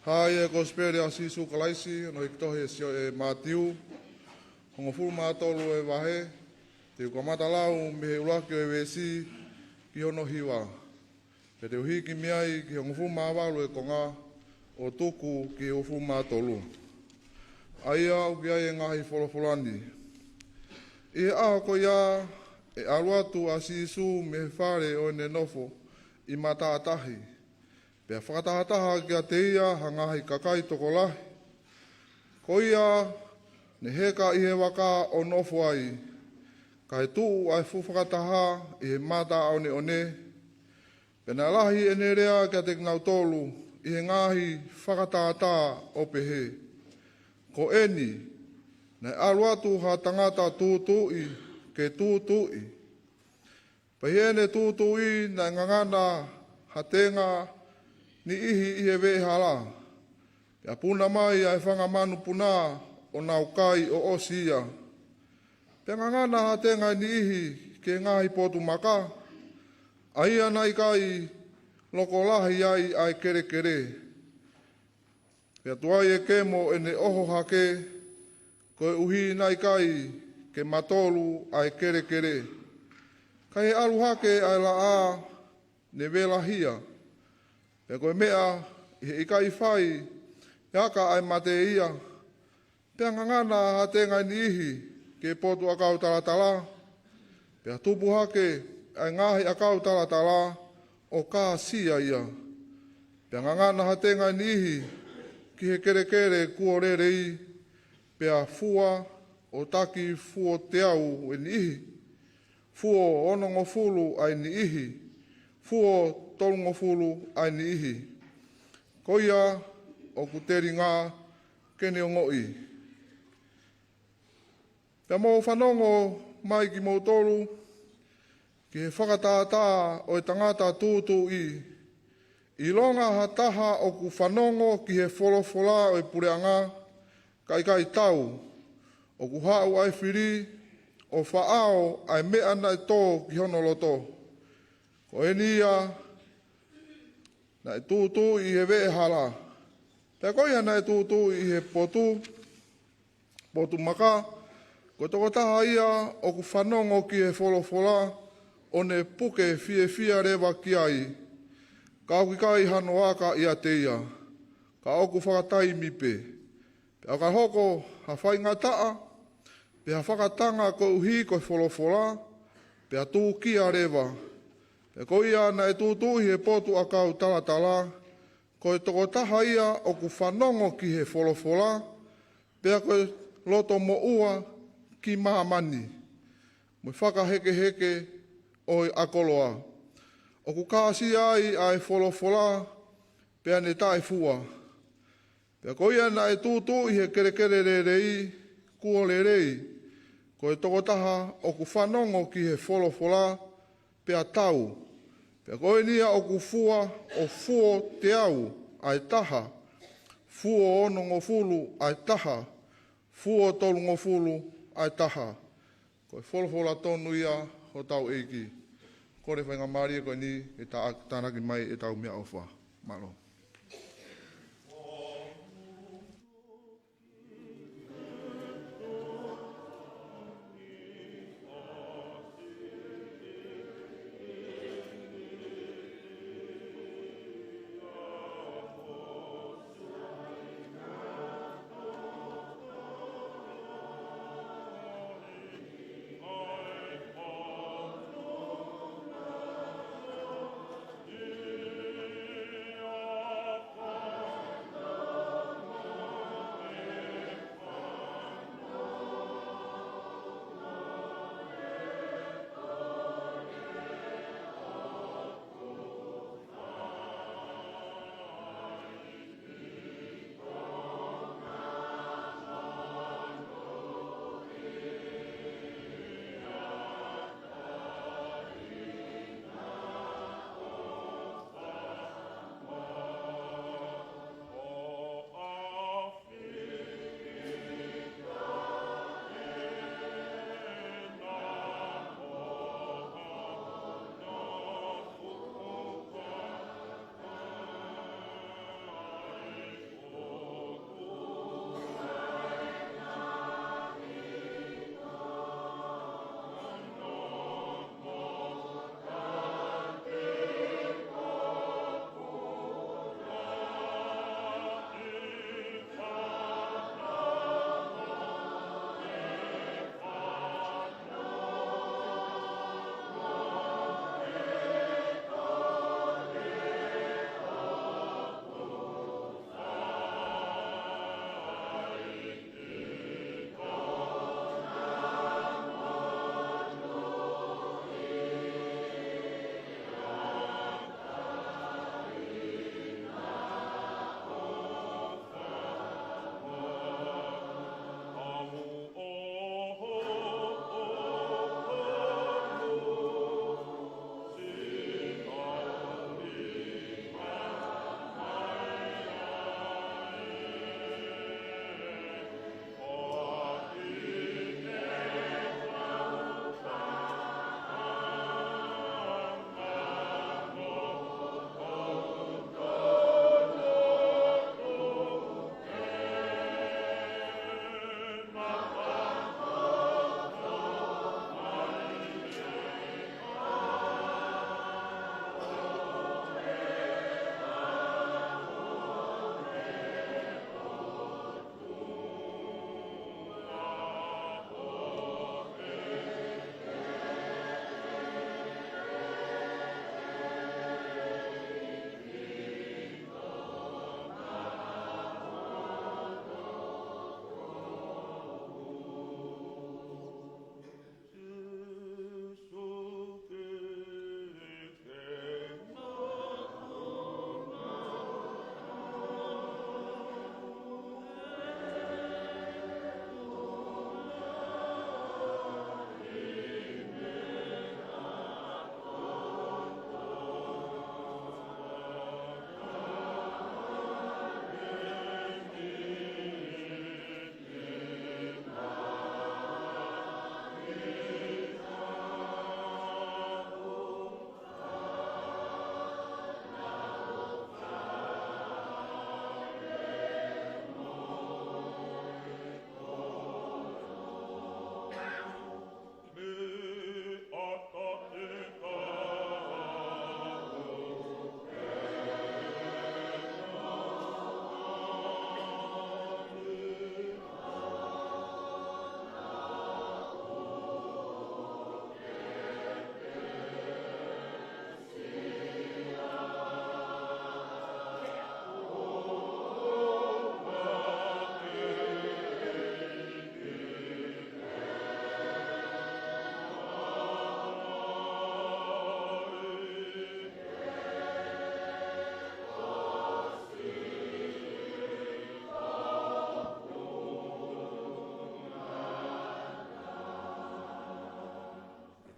Hā ia e Kosipeli ʻa Sīsū Kalaisi, ʻo hiki tohi ʻe Sio-, ʻe Mātiu, hongofulu mā tolu e vahe, te u kamata lau mei he ʻuluaki ʻo e veesi ki hono hiva. Pea te u hiki mei ai ki he hongofulu mā valu e konga, ʻo tuku ki he hongofulu mā tolu. ʻA ia ʻoku ʻi ai e ngaahi folofola ni. ʻI he ʻaho ko ia, ʻe ʻalu atu ʻa Sīsū mei he fale ʻo ʻene nofo ʻi matātahi, pea fakatahataha kiate ia ha ngaahi kakai tokolahi. Ko ia, ne heka ʻi he vaka ʻo nofo ai, kae tuʻu ʻa e fuʻu fakataha ʻi he mata ʻoneʻone, pea naʻe lahi ʻene lea kiate kinautolu ʻi he ngaahi fakatātā, ʻo pehē: Ko eni, naʻe ʻalu atu ha tangata tūtuuʻi ke tūtuuʻi. Pea ʻi heʻene tūtuuʻi naʻe ngangana ha tenga niʻihi ʻi he veʻehala, pea puna mai ʻa e fanga manupuna ʻo nau kai ʻo ʻosi ia. Pea ngangana ha tenga niʻihi ki he ngaahi potu maka, ʻa ia naʻe ʻikai loko lahi ai ʻa e kelekele. Pea tuai e kemo ʻene ʻoho hake, koeʻuhi naʻe ʻikai ke matolu ʻa e kelekele. Ka ʻi he ʻalu hake ʻa e laʻā, ne velahia. Pea ko e meʻa ʻi he ʻikai fai ʻe aka ʻa e mate ia. Pea ngangana ha tenga niʻihi ki he potu ʻakau talatala, pea tupu hake ʻa e ngaahi ʻakau talatala ʻo kāsia ia. Pea ngangana ha tenga niʻihi ki he kelekele kuo lelei, pea fua ʻo taki fuo teau e niʻihi, fuo onongofulu ʻa e niʻihi, fuo tolungofulu ʻa e niʻihi. Ko ia ʻoku telinga ke ne ongoʻi. Pea mou fanongo mai kimoutolu ki he fakatātā ʻo e tangata tūtuuʻi. ʻIlonga ha taha ʻoku fanongo ki he folofola ʻo e puleʻanga, ka ʻikai tau, ʻoku haʻu ʻa e fili ʻo faʻao ʻa e meʻa naʻe tō ki hono loto. Ko eni ia naʻe tūtuuʻi ʻi he veʻehala. Pea ko ia naʻe tūtuuʻi ʻi he potu, potu maka, ko e tokotaha ia ʻoku fanongo ki he folofola, ʻo ne puke fiefia leva ki ai. Ka ʻoku ʻikai hano aka ʻiate ia, ka ʻoku fakataimi pē. Pea ka hoko ha faingataʻa, pe ha fakatanga koeʻuhi ko e folofola, pea tūkia leva. Pea ko ia naʻe tūtuuʻi he potu ʻakau talatala, ko e tokotaha ia ʻoku fanongo ki he folofola, pea ko e loto moʻua ki māmani, mo e fakahekeheke ʻo e ʻakoloa. ʻOku kāsia ai ʻa e folofola, pea ne taʻefua. Pea ko ia naʻe tūtuuʻi he kelekele lelei, kuo lelei, ko e tokotaha ʻoku fanongo ki he folofola, pea tau. Pea ko eni ia ʻoku fua ʻo fuo teau ʻa e taha, fuo onongofulu ʻa e taha, fuo tolungofulu ʻa e taha. Ko e folofola tonu ia hotau ʻEiki. Kole faingamālie ko eni ke ta-, tānaki mai ʻetau meʻaʻofa. Mālō.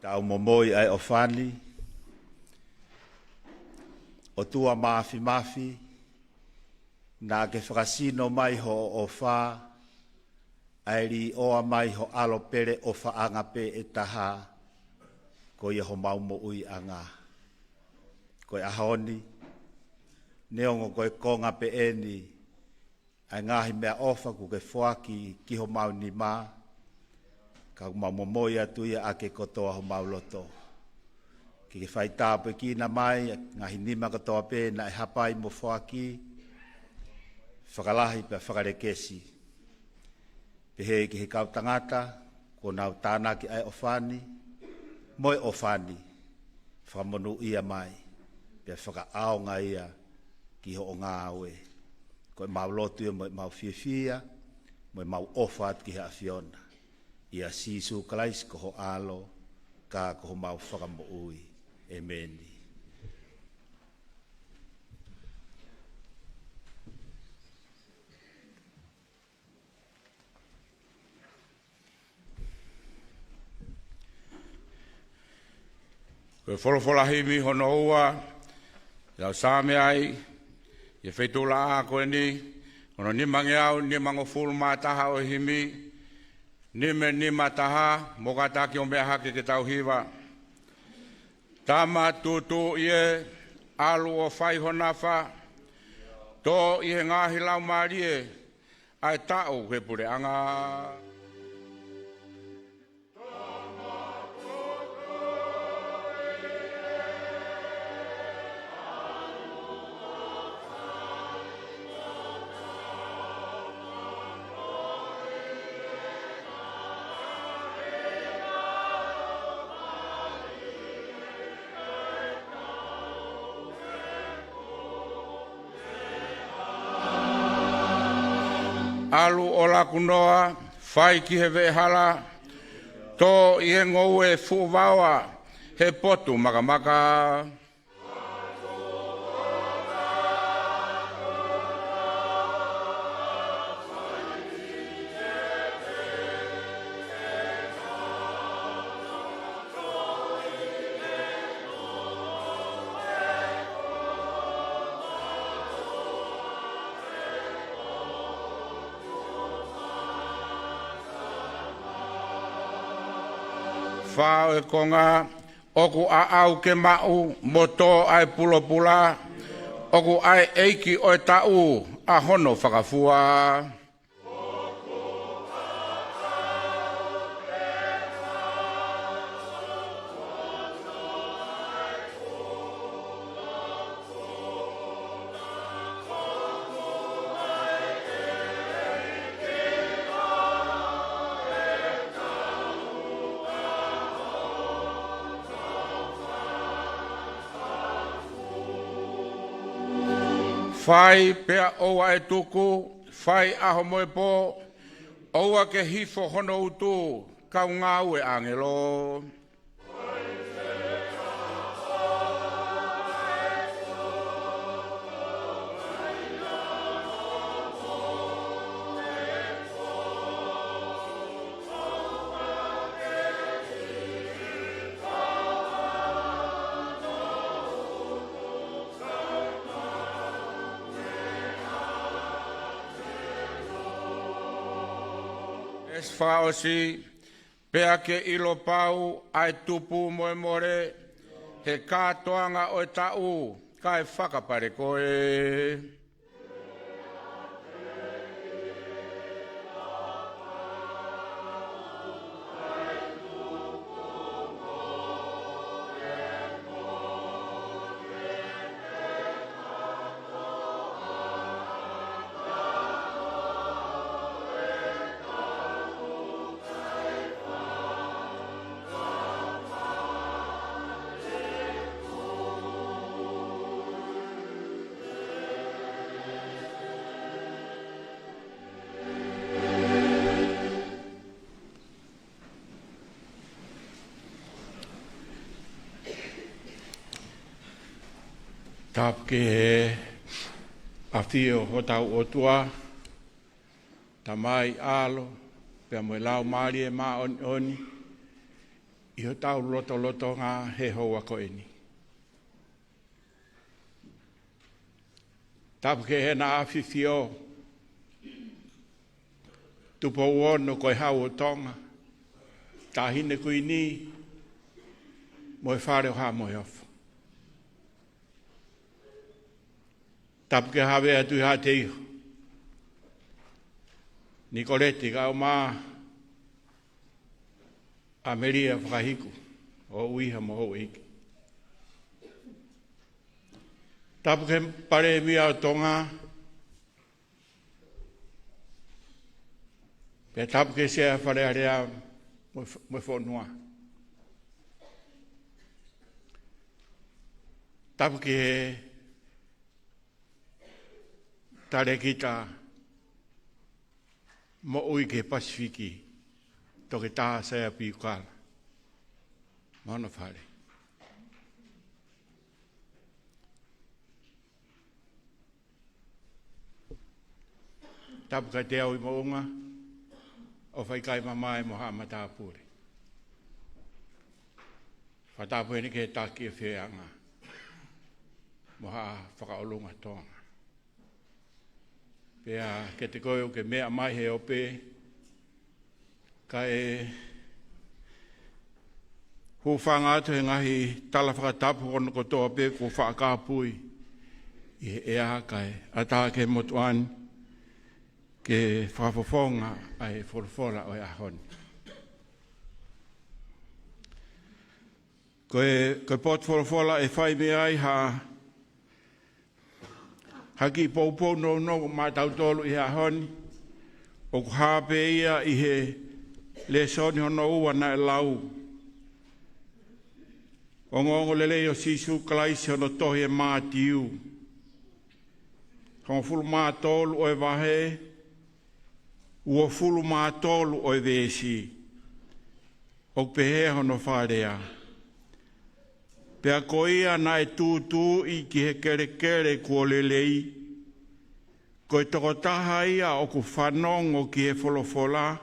ʻAu momoi ʻa e ʻofa ni, ʻOtua Māfimafi, naʻa ke fakasino mai hoʻo ʻofa, ʻa e līʻoa mai ho ʻAlo pele ʻofaʻanga pē ʻe taha, ko ia homau moʻuiʻanga. Ko e ʻaho ni, neongo ko e konga pē eni ʻa e ngaahi meʻaʻofa kuo ke foaki ki homau nima, ka ʻoku mau momoi atu ia ʻa e kotoa homau loto. Ke ke faitāpuekina mai ʻa e ngaahi nima kotoa pē naʻe hapai mo foaki, fakalahi pea fakalekesi. Pehē ki he kau tangata kuo nau tānaki ʻa e ʻofa ni, mo e ʻofa ni, fakamonūʻia mai, pea fakaʻaonga ia ki hoʻo ngāue. Ko ʻemau lotu ia mo ʻemau fiefia, mo ʻemau ʻofa atu ki he ʻAfiona. ʻIa Sīsū Kalaisi ko ho ʻAlo, ka ko homau Fakamoʻui. ʻEmeni. Ko e folofola himi hono ua, ʻi he Sāme ai, ʻi he feituʻulaʻā ko eni, hono nimangeau nimangofulu mā taha ʻo e himi, nima nima taha, mo kātaki ʻo meʻa hake ke tau hiva. Tama tūtuuʻi ē, ʻalu ʻo fai ho nafa, tō ʻi he ngaahi laumālie, ʻa e taʻu he puleʻanga. ʻAlu ʻo laku noa, fai ki he veʻehala, tō ʻi he ngoue fuʻu vaoa, he potu makamaka. Fā ʻo e konga, ʻoku ʻaʻau ke maʻu, mo tō ʻa e pulopula, ʻoku ʻa e ʻeiki ʻo e taʻu, ʻa hono fakafua. Fai pea ʻoua ʻe tuku, fai ʻaho mo e pō, ʻoua ke hifo hono utu, kau ngāue ʻāngelo. Veesi fakaʻosi, pea ke ʻilo pau ʻa e tupu mo e mole, he kātoanga ʻo e taʻu, kae fakapale koe. Tapu ki he ʻafio hotau ʻOtua, Tamai, ʻAlo, pea mo e Laumālie Māʻoniʻoni, ʻi hotau lotolotonga he houa ko eni. Tapu ki Heʻena ʻAfifio Tupou Ono ko e Hau ʻo Tonga, Taʻahine Kuini, mo e Fale ʻo Haʻa Moheofo. Tapu ki Havea Tuʻihaʻateiho, Nikoleti Kaʻaumā, ʻAmelia Fakahiku, ʻo ʻUiha mo Houʻeiki. Tapu ki he Palēmia ʻo Tonga, pea tapu ki he Sea Fale Alea mo, mo e fonua. Tapu ki he Talēkita Moʻui ki he Pasifiki, Toketā Saia Piukala, mo hono fale. Tapu ki Teau ʻi Moʻunga, ʻo faikai mamae mo haʻa matāpule. Fakatapu heni ki he taki ʻo e feʻanga mo haʻa fakaʻolunga Tonga. Pea kiate koe ʻoku ke meʻa mai he ope, kae hūfanga atu he ngaahi tala fakatapu hono kotoa pē kuo faʻa kāpui ʻi he ʻea, kae ʻatā ki he motuʻa ni ke fakafofonga ʻa e folofola ʻo e ʻaho ni. Ko e, ko e potu folofola ʻe fai mei ai ha, ha kiʻi poupou nounou maʻatautolu ʻi he ʻaho ni, ʻoku hā pē ia ʻi he lēsoni hono ua naʻe lau. Ongoongolelei ʻo Sīsū Kalaisi hono tohi ʻe Mātiu, hongofulu mā tolu ʻo e vahe, uofulu mā tolu ʻo e veesi. ʻOku pehē hono fakalea: Pea ko ia naʻe tūtuuʻi ki he kelekele kuo lelei, ko e tokotaha ia ʻoku fanongo ki he folofola,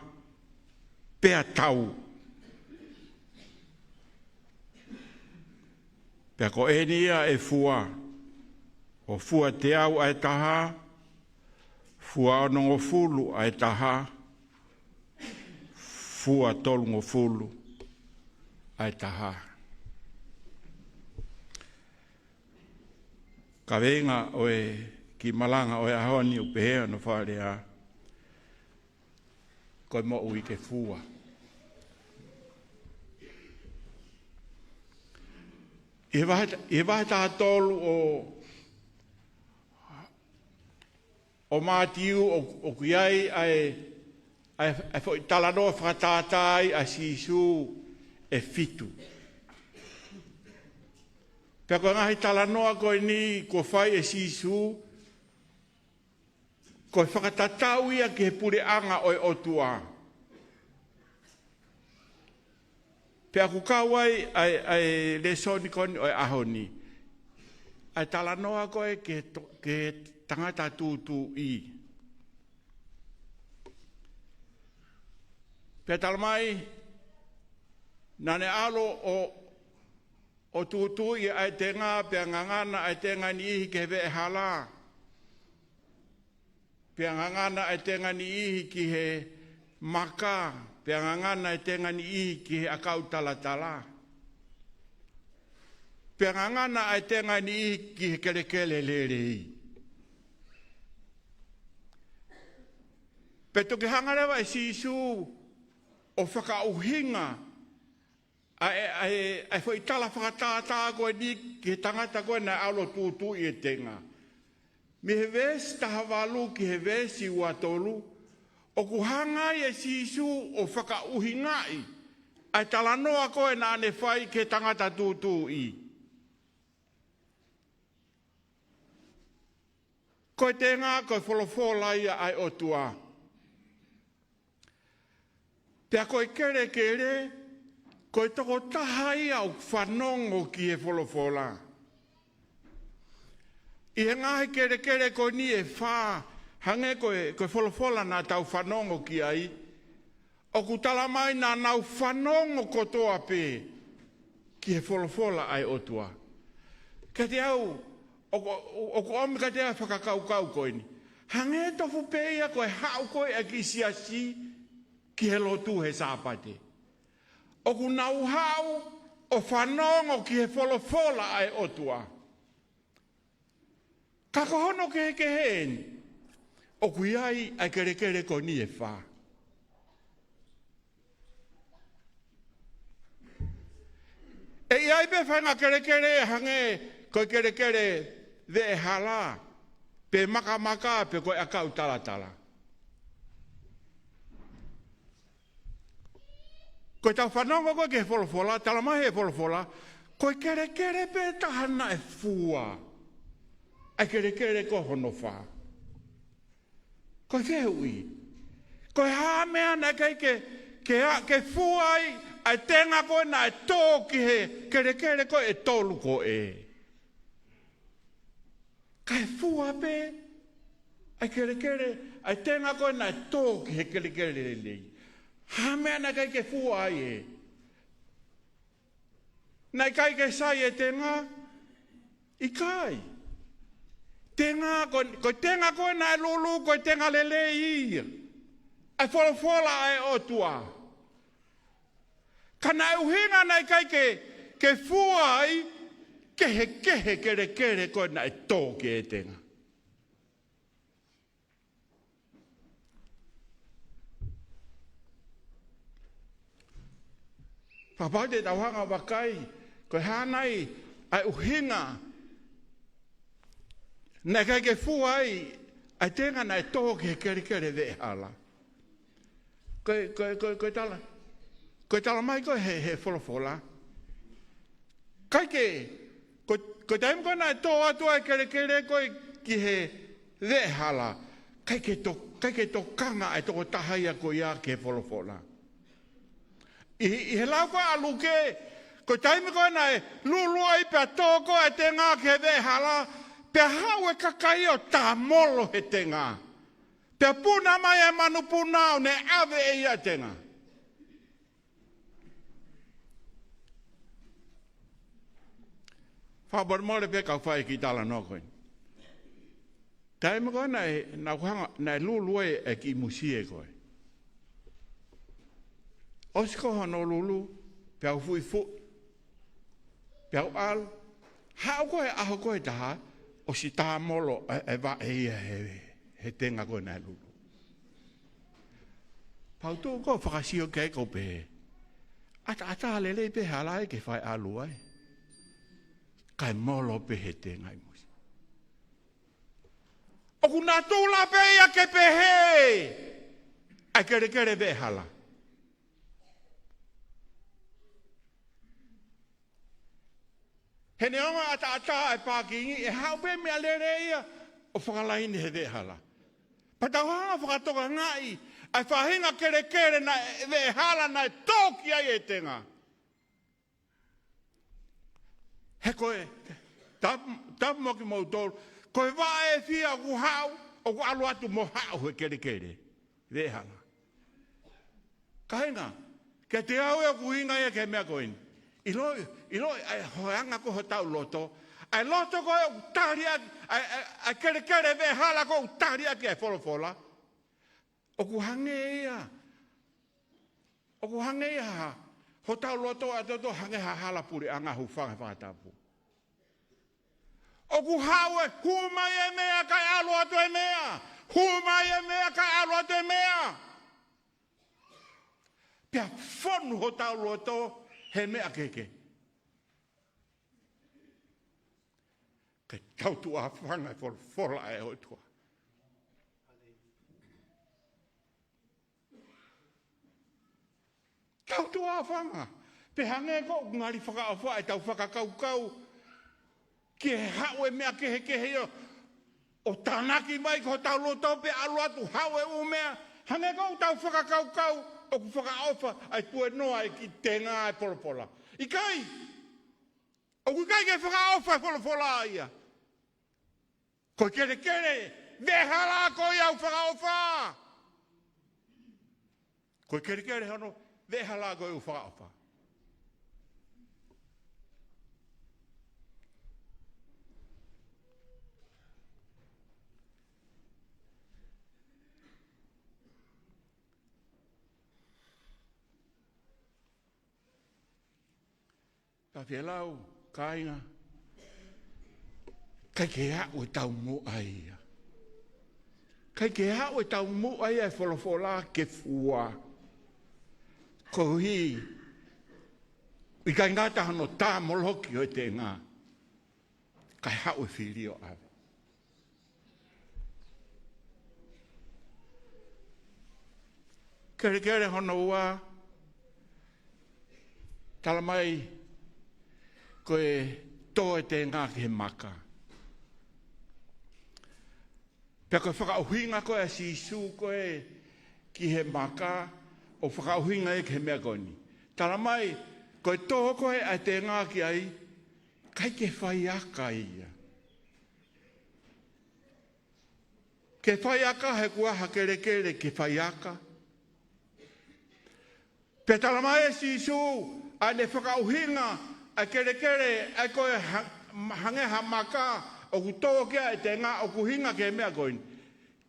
pea tau. Pea ko eni ia ʻe fua, ʻo fua teau ʻa e taha, fua onongofulu ʻa e taha, fua tolungofulu ʻa e taha. Kaveinga ʻo e kiʻi malanga ʻo e ʻaho ni ʻoku pehē hono fakalea: Ko e moʻui ke fua. ʻI he vahe, ʻi he vahe taha tolu ʻo, ʻo Mātiu ʻo, ʻoku ʻi ai ʻa e, ʻa e, ʻa e foʻi talanoa fakatātā ai ʻa Sīsū ʻe fitu. Pea ko e ngaahi talanoa ko eni kuo fai ʻe Sīsū, ko e fakatatau ia ki he puleʻanga ʻo e ʻOtua. Pea ʻoku kau ai ʻa e, ʻa e lēsoni ko eni ʻo e ʻaho ni, ʻa e talanoa ko ē ki he to-, ki he tangata tūtuuʻi. Pea talamai, naʻa ne ʻalu ʻo, ʻo tūtuuʻi ʻa e tenga, pea ngangana ʻa e tenga ʻe niʻihi ki he veʻehala, pea ngangana ʻa e tenga ʻe niʻihi ki he maka, pea ngangana ʻa e tenga ʻe niʻihi ki he ʻakau talatala, pea ngangana ʻa e tenga ʻe niʻihi ki he kelekele lelei. Pea toki hanga leva ʻe Sīsū ʻo fakaʻuhinga ʻa e, ʻa e, ʻa e foʻi tala fakatātā ko eni ki he tangata ko ē naʻe ʻalu ʻo tūtuuʻi e tenga. Mei he veesi taha valu ki he veesi ua tolu, ʻoku hanga ai ʻe Sīsū ʻo fakaʻuhingaʻi ʻa e talanoa ko ē naʻa ne fai ki he tangata tūtuuʻi. Ko e tenga ko e folofola ia ʻa e ʻOtua. Pea ko e kelekele, ko e tokotaha ia ʻoku fanongo ki he folofola. ʻI he ngaahi kelekele ko eni ʻe fā, hangē ko e, ko e folofola naʻa tau fanongo ki ai, ʻOku tala mai naʻa nau fanongo kotoa pē ki he folofola ʻa e ʻOtua. Kiate au, ʻoku, ʻoku ʻomi kiate au e fakakaukau ko eni. Hangē tofu pē ia ko e haʻu ko ē ʻa e kiʻi siasi ki he lotu he Sāpate. ʻOku nau haʻu ʻo fanongo ki he folofola ʻa e ʻOtua. Ka ko hono kehekehe eni, ʻoku ʻi ai ʻa e kelekele ko eni ʻe fā. ʻE ʻi ai pē faʻahinga kelekele ʻe hangē ko e kelekele veʻehala, pe makamaka, pe ko e ʻakau talatala. Ko ʻetau fanongo ko ē ki he folofola, tala mai he folofola, ko e kelekele pē taha naʻe fua. ʻA e kelekele ko hono fā. Ko e fehuʻi. Ko e hā e meʻa naʻe ʻikai ke, ke, a, ke fua ai ʻa e tenga ko ē naʻe tō ki he kelekele ko ē ʻe tolu ko ē. Kae fua pē ʻa e kelekele, ʻa e tenga ko ē naʻe tō ki he kelekele lelei. Hā e meʻa naʻe ʻikai ke fua ai ē? Naʻe ʻikai ke sai e tenga? ʻIkai. Tenga ko, ko e tenga ko ē naʻe lulu, ko e tenga lelei ia. ʻA e folofola ʻa e ʻOtua. Ka naʻe ʻuhinga naʻe ʻikai ke, ke fua ai, kehekehe e kelekele ko ē naʻe tō ki he tenga. Kapau te tau hanga ʻo vakai, ko e hā nai ʻa e ʻuhinga naʻe ʻikai ke fua ai ʻa e tenga naʻe tō ki he kelekele veʻehala. Ko e, ko e, ko e, ko e tala, ko e tala mai ko ē he, he folofola. ʻIkai ke, ko, ko e taimi ko ē naʻe tō atu ai e kelekele ko ē ki he veʻehala, ʻikai ke to, ʻikai ke tokanga ʻa e tokotaha ia ko ia ki he folofola. ʻI, ʻi he lau ko ē ʻa Luke, ko e taimi ko ē naʻe lulu ai pea tō ko ē e tenga ki he veʻehala, pea haʻu e kakai ʻo tāmolo he tenga. Pea puna mai e manupuna ʻo ne ʻave ʻe ia e tenga. Fakamolemole pē kau fai e kiʻi talanoa ko eni. Taimi ko ē naʻe, naʻa ku hanga, naʻe lulu ai e kiʻi musie ko ē. ʻOsi ko ē hono lulu, pea u fuʻifuʻi, pea u ʻalu. Haʻu ko ē ʻaho ko ē ʻe taha, ʻosi tāmolo e, e vaʻe ia he, he tenga ko ē naʻe lulu. Pea u tuʻu ko ē ʻo fakasio ki ai, ʻoku ou pehē, ʻataʻatā lelei pē hala ē ke fai ʻalu ai. Kae molo pē he tenga ʻi musi. ʻOku natula pē ia ke pehē ʻa e kelekele veʻehala. He neongo ʻataʻatā e pākingi, ʻe haʻu pē meʻalele ia ʻo fakalaini he veʻehala. Pea tau hanga ʻo fakatokangaʻi ʻa e faʻahinga kelekele naʻe, veʻehala naʻe tō ki ai e tenga. He ko e, tapu, tapu mo kimoutolu, ko e vaʻe ʻe fiha ʻoku haʻu, ʻoku ʻalu atu mo haʻu he kelekele veʻehala. Kāinga, kiate au ʻoku ʻuhinga ia ki he meʻa ko eni. ʻIlo, ʻilo ʻa e hoʻo anga ko ē hotau loto. ʻA e loto ko ē ʻoku tali ʻaki, ʻa e, ʻa e, ʻa e kelekele veʻehala ko ē ʻoku tali ʻaki ʻa e folofola. ʻOku hangē ia. ʻOku hangē ia ha, hotau loto ʻa e toto hangē ha hala puleʻanga, hūfanga he fakatapu. ʻOku haʻu e, hū mai e meʻa kae ʻalu atu e meʻa. Hū mai e meʻa kae ʻalu atu e meʻa. Pea fonu hotau loto he meʻa kehekehe. Kae tau tuʻa hūfanga he folofola ʻa e ʻOtua. Tau tuʻa hūfanga. Pea hangē ko ē ʻoku ngali fakaʻofa ʻetau fakakaukau ki he haʻu e meʻa kehekehe ia ʻo tānaki mai ki hotau loto pea ʻalu atu haʻu e ʻū meʻa. Hangē ko ē ʻoku tau fakakaukau ʻoku fakaʻofa ʻa e tuenoa e kiʻi tenga e folofola. ʻIkai. ʻOku ʻikai ke fakaʻofa e folofola ia. Ko e kelekele veʻehala ko ia ʻoku fakaʻofa. Ko e kelekele hono veʻehala ko e ʻū fakaʻofa. Ka fie lau, kāinga, ʻikai ke aʻu e taumuʻa ia. ʻIkai ke aʻu e taumuʻa ia e folofola ke fua. Koeʻuhi, ʻikai ngata hono tāmoloki ʻo e tenga, kae haʻu e fili ʻo ʻave. Kelekele hono ua, tala mai ko e tō e tenga ki he maka. Pea ko e fakaʻuhinga ko ē ʻa Sīsū ko ē ki he maka, ʻo fakaʻuhinga ia ki he meʻa ko eni. Tala mai, ko e tō ko ē ʻa e tenga ki ai, ʻikai ke faiaka ia. Ke faiaka he kuo ʻi ai ha kelekele ke faiaka. Pea tala mai ʻe Sīsū, ʻa ʻene fakaʻuhinga ʻa e kelekele, ʻa ia ko e ha-, hangē ha maka, ʻoku tō ki ai e tenga, ʻoku ʻuhinga ki he meʻa ko eni.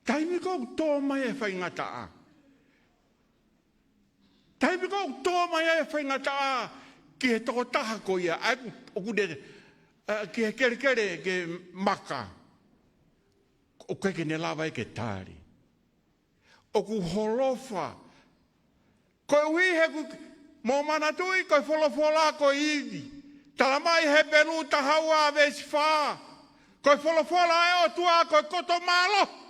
Taimi ʻoku tō mai e faingataʻa. Taimi ʻoku tō mai ai e faingataʻa ki he tokotaha ko ia, ʻa ia ʻoku, ʻoku ne, ʻa, ki he kelekele, ki he maka. ʻOku ʻikai ke ne lava ia ke tali. ʻOku holofa. Koeʻuhi he ʻoku, mou manatuʻi ko e folofola ko e ivi. Tala mai Hepelū taha ua veesi fā. Ko e folofola ʻa e ʻOtua ko e koto mālohi.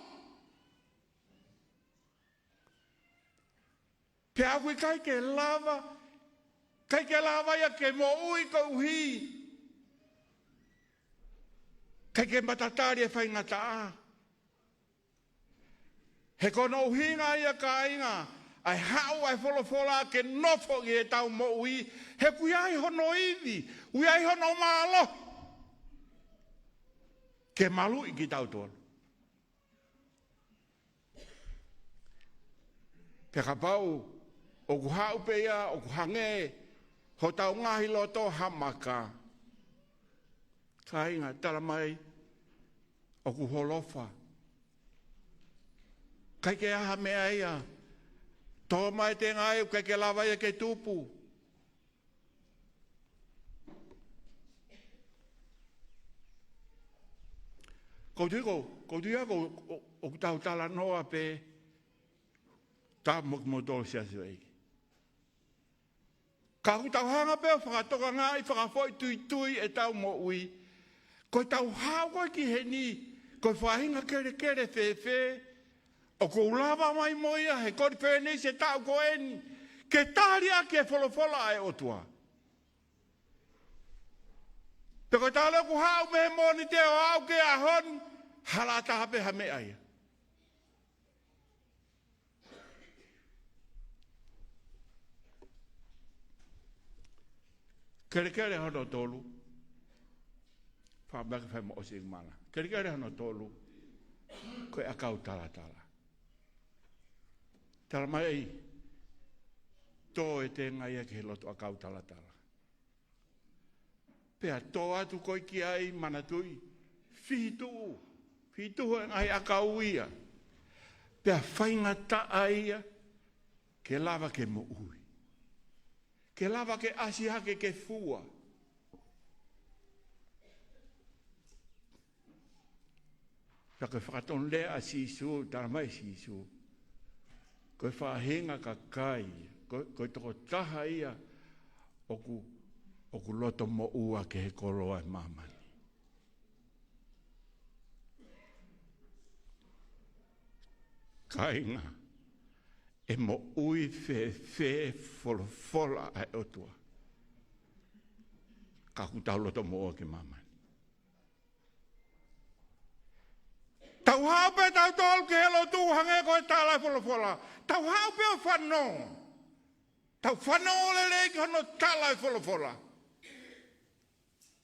Pea ʻoku ʻikai ke lava, ʻikai ke lava ia ke moʻui koeʻuhi ʻikai ke matatali e faingataʻa. He ko hono ʻuhinga ia kāinga, ʻa e haʻu ʻa e folofola ke nofo ʻi heʻetau moʻui, he ʻoku ʻi ai hono ivi, ʻoku ʻi ai hono mālohi. Ke maluʻi kitautolu. Pea kapau ʻoku haʻu pē ia, ʻoku hangē hotau ngaahi loto ha maka. Kāinga, tala mai, ʻoku holofa. ʻIkai ke ʻi ai ha meʻa ia. Tō mai e tenga ia, ʻikai ke lava ia ke tupu. Ko tui ko, ko tui ako, ʻo, ʻoku tau talanoa pē, tā mo, mo tō siasi ʻo ʻEiki. Ka ʻoku tau hanga pē ʻo fakatokangaʻi, fakafoʻituitui ʻetau moʻui. Ko ʻetau haʻu ko ē ki heni, ko e faʻahinga kelekele fēfē, ʻoku ou lava mai mo ia he konifelenisi e taʻu ko eni, ke tali ʻaki e folofola ʻa e ʻOtua. Pea ko e talu ʻeku haʻu mei he Mōnite ʻo aʻu ki he ʻaho ni, hala taha pē ha meʻa ia. Kelekele hono tolu. Fakamaki fai mo ʻosi ʻi mala. Kelekele hono tolu. Ko e ʻakau talatala. Tala mai, tō e tenga ia ki he loto ʻakau talatala. Pea tō atu ko ē ki ai, manatuʻi, fihituʻu, fihituʻu e ngaahi ʻakau ia. Pea faingataʻa ia ke lava ke moʻui. Ke lava ke ʻasi hake ke fua. Pea ko e fakatonulea ʻa Sīsū, tala mai Sīsū. Ko e faʻahinga kakai, ko, ko e tokotaha ia ʻoku, ʻoku loto moʻua ki he koloa ʻo e māmani. Kāinga, ʻe moʻui fēfē folofola ʻa e ʻOtua. Ka ʻoku tau loto moʻua ki māmani. Tau haʻu pē tautolu ki he lotu hangē ko e tala e folofola. Tau haʻu pē ʻo fanongo. Tau fanongo lelei ki hono tala e folofola.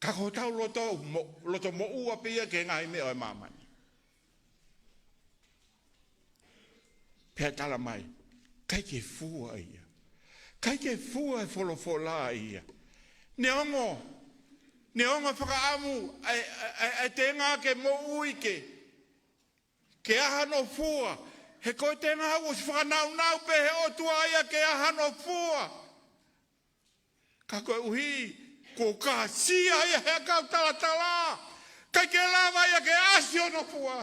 Ka ko hotau loto mo-, loto moʻua pē ia ki he ngaahi meʻa ʻo e māmani. Pea tala mai, ʻIkai ke fua ia. ʻIkai ke fua e folofola ia. Neongo, neongo fakaʻamu ʻa e, ʻa e, ʻa e tenga ke moʻui ke, ke ʻai hano fua. He ko e tenga ʻoku ʻosi fakanaunau pē he ʻOtua ia ke ʻai hano fua. Ka koeʻuhi kuo kāsia ia he ʻakau talatala, ʻikai ke lava ia ke ʻasi hono fua.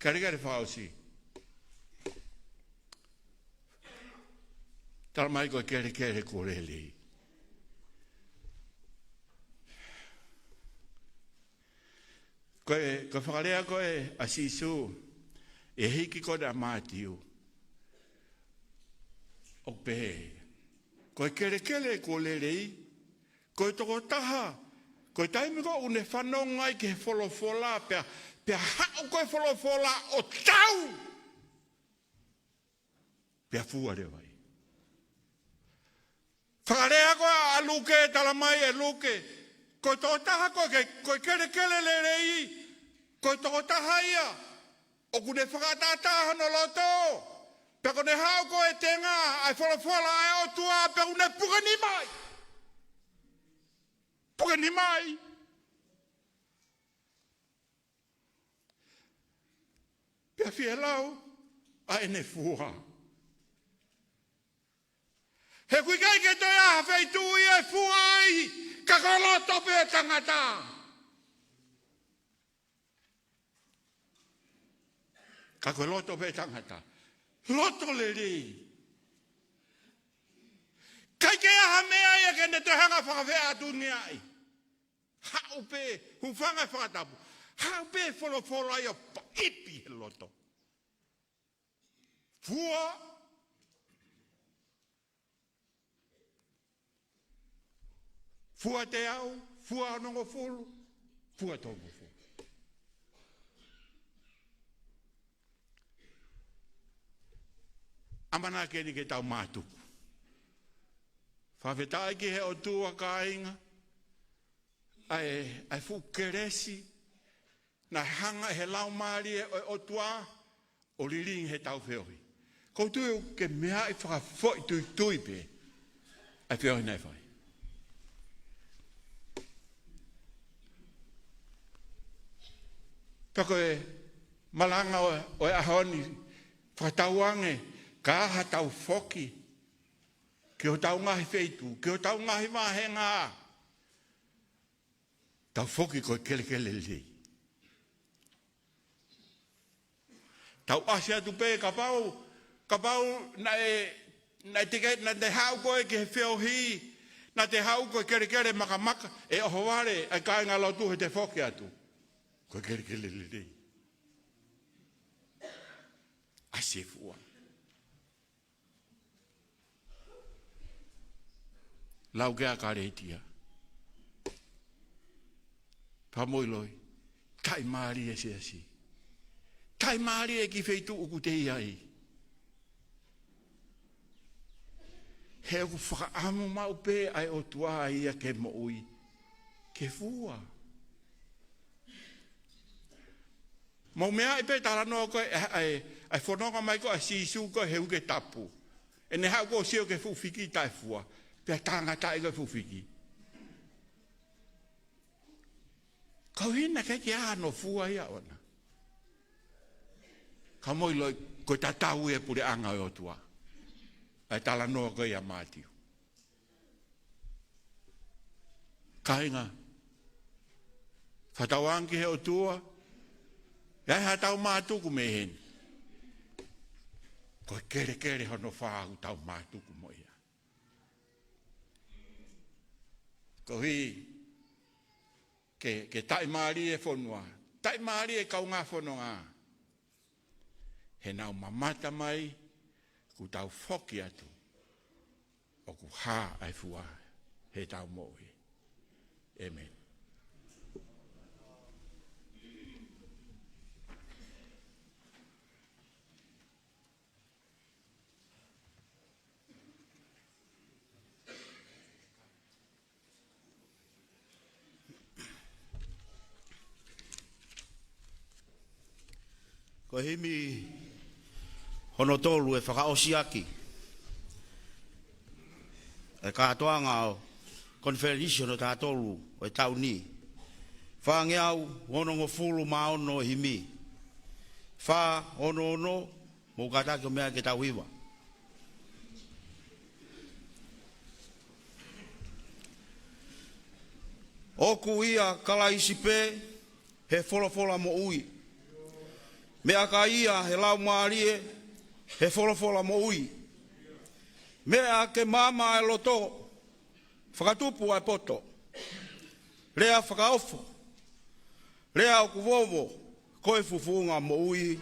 Kelekele fakaʻosi. Talamai ko e kelekele kuo lelei. Ko e, ko e fakalea ko ē ʻa Sīsū ʻi he hiki ko ē ʻa Mātiu, ʻoku pehē: Ko e kelekele kuo lelei, ko e tokotaha, ko e taimi ko ē ʻoku ne fanongo ai ki he folofola, pea, pea haʻu ko ē folofola ʻo tau, pea fua leva ia. Fakalea ko ē ʻa Luke, talamai ʻe Luke, ko e tokotaha ko ē ke, ko e kelekele lelei, ko e tokotaha ia ʻoku ne fakaʻataʻatā hono loto, pea ko ʻene haʻu ko ē tenga ʻa e folofola ʻa e ʻOtua, pea ʻoku ne puke nima ai. Puke nima ai. Pea fielau ʻa ʻene fua. He ʻoku ʻikai ke toe ʻi ai ha feituʻu ia ʻe fua ai, ka ko e loto pē tangata. Ka ko e loto pē tangata. Loto lelei. ʻIkai ke ʻi ai ha meʻa ia ke ne toe hanga fakafeʻātungiaʻi. Haʻu pē, hūfanga he fakatapu. Haʻu pē folofola ia ʻo paipi he loto. Fua. Fua teau, fua onongofulu, fua tolungofulu. ʻAmanaki eni ke tau mātuku. Fakafetaʻi ki he ʻOtua, kāinga, ʻa e, ʻa e fuʻu kelesi naʻe hanga ʻe he Laumālie ʻo e ʻOtua ʻo lilingi heʻetau feohi. ʻOku ou tui ʻoku ke meaʻi fakafoʻituitui pē ʻa e feohi naʻe fai. Pea ko e malanga ʻo, ʻo e ʻaho ni, fakatauange, ka ʻi ai haʻatau foki ki hotau ngaahi feituʻu, ki hotau ngaahi vāhenga, tau foki ko e kelekele lelei. Tau ʻasi atu pē, kapau, kapau naʻe, naʻe te ke, naʻe te haʻu koe ki he feohi, naʻe te haʻu ko e kelekele makamaka, ʻe ʻohovale ʻa e kāingalotu heʻete foki atu ko e kelekele lelei. ʻAsi e fua. Lau ki ai ʻa e ʻĒkalesia. Fakamoʻui loi. Taʻimālie e siasi. Taʻimālie e kiʻi feituʻu ʻoku te ʻi ai. He ʻoku fakaʻamu maʻu pē ʻa e ʻOtua ia ke moʻui, ke fua. Mou meaʻi pē talanoa ko ē, ʻa e, ʻa e fononga mai ko ē ʻa Sīsū ko ē he uike tapu. ʻEne haʻu ko ē ʻo sio ki he fuʻu fiki taʻefua. Pea tāngataʻi ko ē fuʻu fiki. Ka ʻoku ʻikai ke ʻi ai hano fua ia ʻona. Fakamoʻui loi, ko e tatau ia e puleʻanga ʻo e ʻOtua. ʻA e talanoa ko ē ʻa Mātiu. Kāinga, fakatauange ki he ʻOtua, ʻi ai haʻatau mātuku mei heni. Ko e kelekele hono fā ʻoku tau mātuku mo ia. Koeʻuhi ke, ke taʻimālie e fonua, taʻimālie e kaungā fononga. He nau mamata mai, kuo tau foki atu, ʻoku hā ʻa e fua heʻetau moʻui. ʻĒmeni. Ko e himi hono tolu ʻe fakaʻosi ʻaki e kātoanga ʻo e konifelenisi hono taha tolu ʻo e taʻu ni. Fāngeau onongofulu mā ono e himi. Fā ono ono, mou kātaki ʻo meʻa ke tau hiva. ʻOku ʻia Kalaisi pē he folofola moʻui. Meʻakai ia he Laumālie he folofola moʻui. Meʻa ke maama e loto, fakatupu ʻa e poto. Lea fakaofo, lea ʻoku vovo, ko e fufunga moʻui.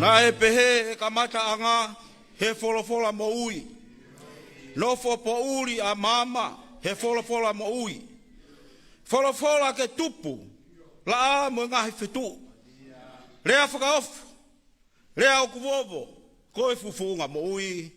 Naʻe pehē ʻe he kamataʻanga he folofola moʻui. Nofo poʻuli ʻa maama he folofola moʻui. Folofola ke tupu, laʻā mo e ngaahi fetuʻu. Lea fakaofo, lea ʻoku vovo, ko e fufunga moʻui.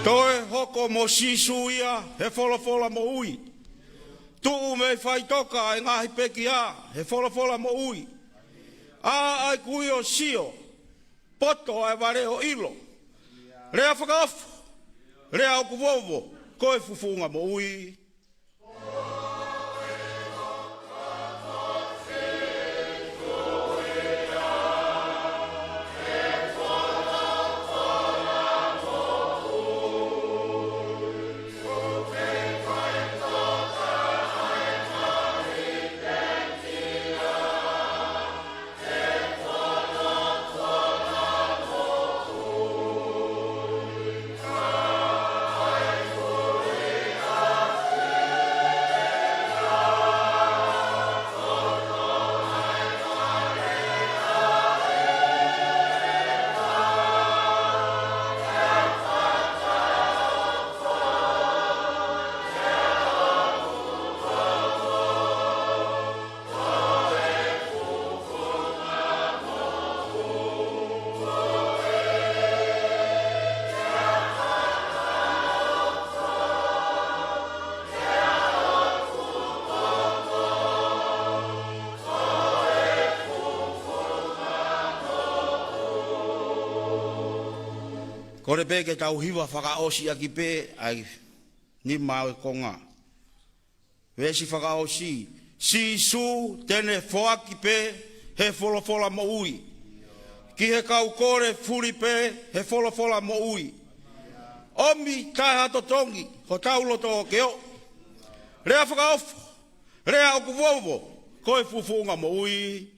Toe hoko mo Sīsū ia he folofola moʻui. Tuʻu mei faʻitoka ʻa e ngaahi pekia he folofola moʻui. ʻA ʻa e kui ʻo sio, poto ʻa e vale ʻo ʻilo. Lea fakaofo, lea ʻoku vovo, ko e fufunga moʻui. Kole pē ke tau hiva fakaʻosi ʻaki pē ʻa e nima ʻo e konga. Veesi fakaʻosi: Sīsū te ne foaki pē he folofola moʻui ki he kau kole, fuli pē he folofola moʻui. ʻOmi kae ha totongi hotau loto ke ʻoʻo. Lea fakaofo, lea ʻoku vovo, ko e fufuʻunga moʻui.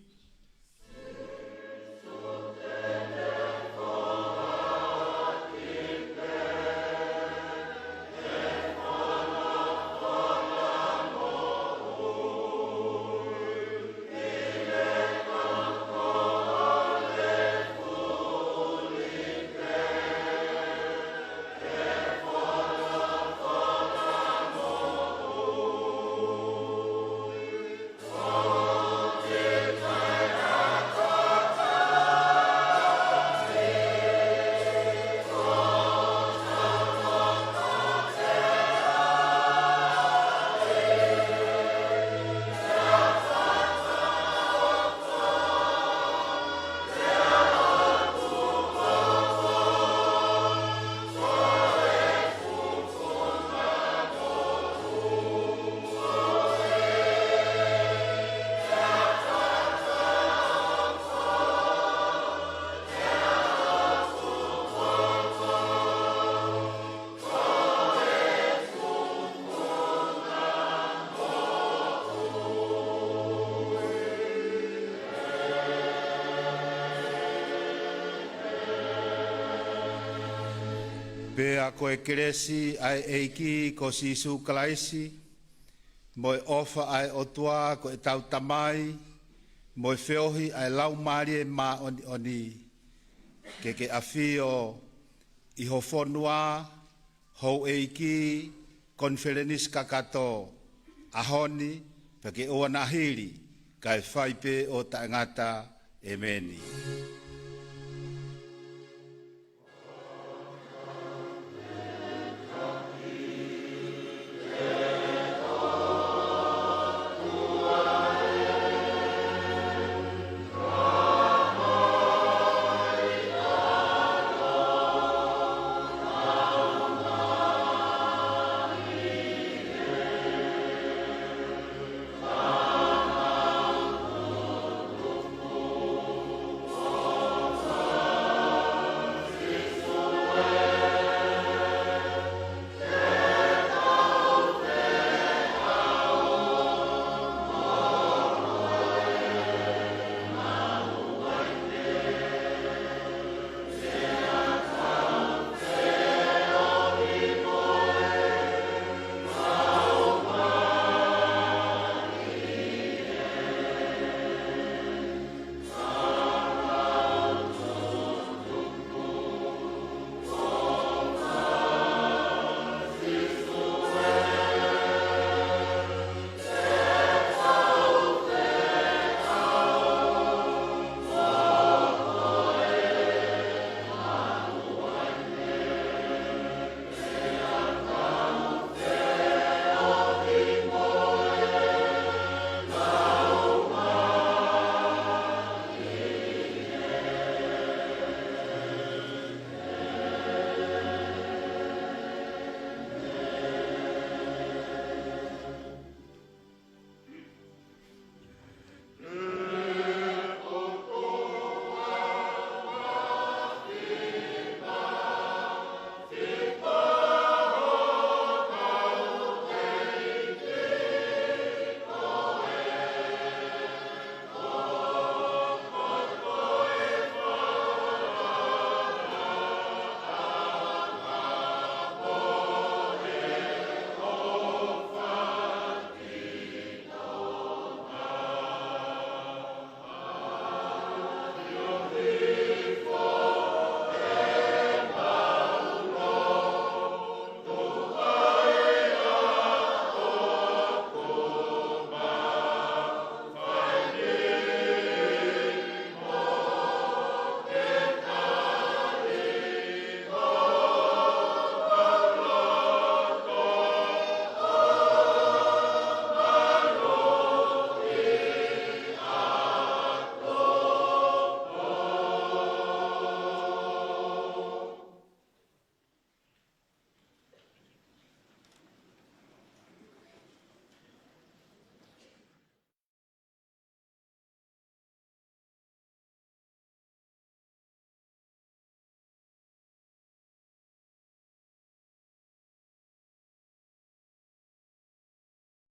Pea ko e kelesi ʻa e ʻEiki ko Sīsū Kalaisi, mo e ʻofa ʻa e ʻOtua ko ʻetau Tamai, mo e feohi ʻa e Laumālie Māʻoniʻoni, ke ke ʻafio ʻi ho fonua, houʻeiki, konifelenisi kakato, ʻaho ni, pea ke ʻoua naʻa hili, kae fai pē ʻo taʻengata. ʻEmeni.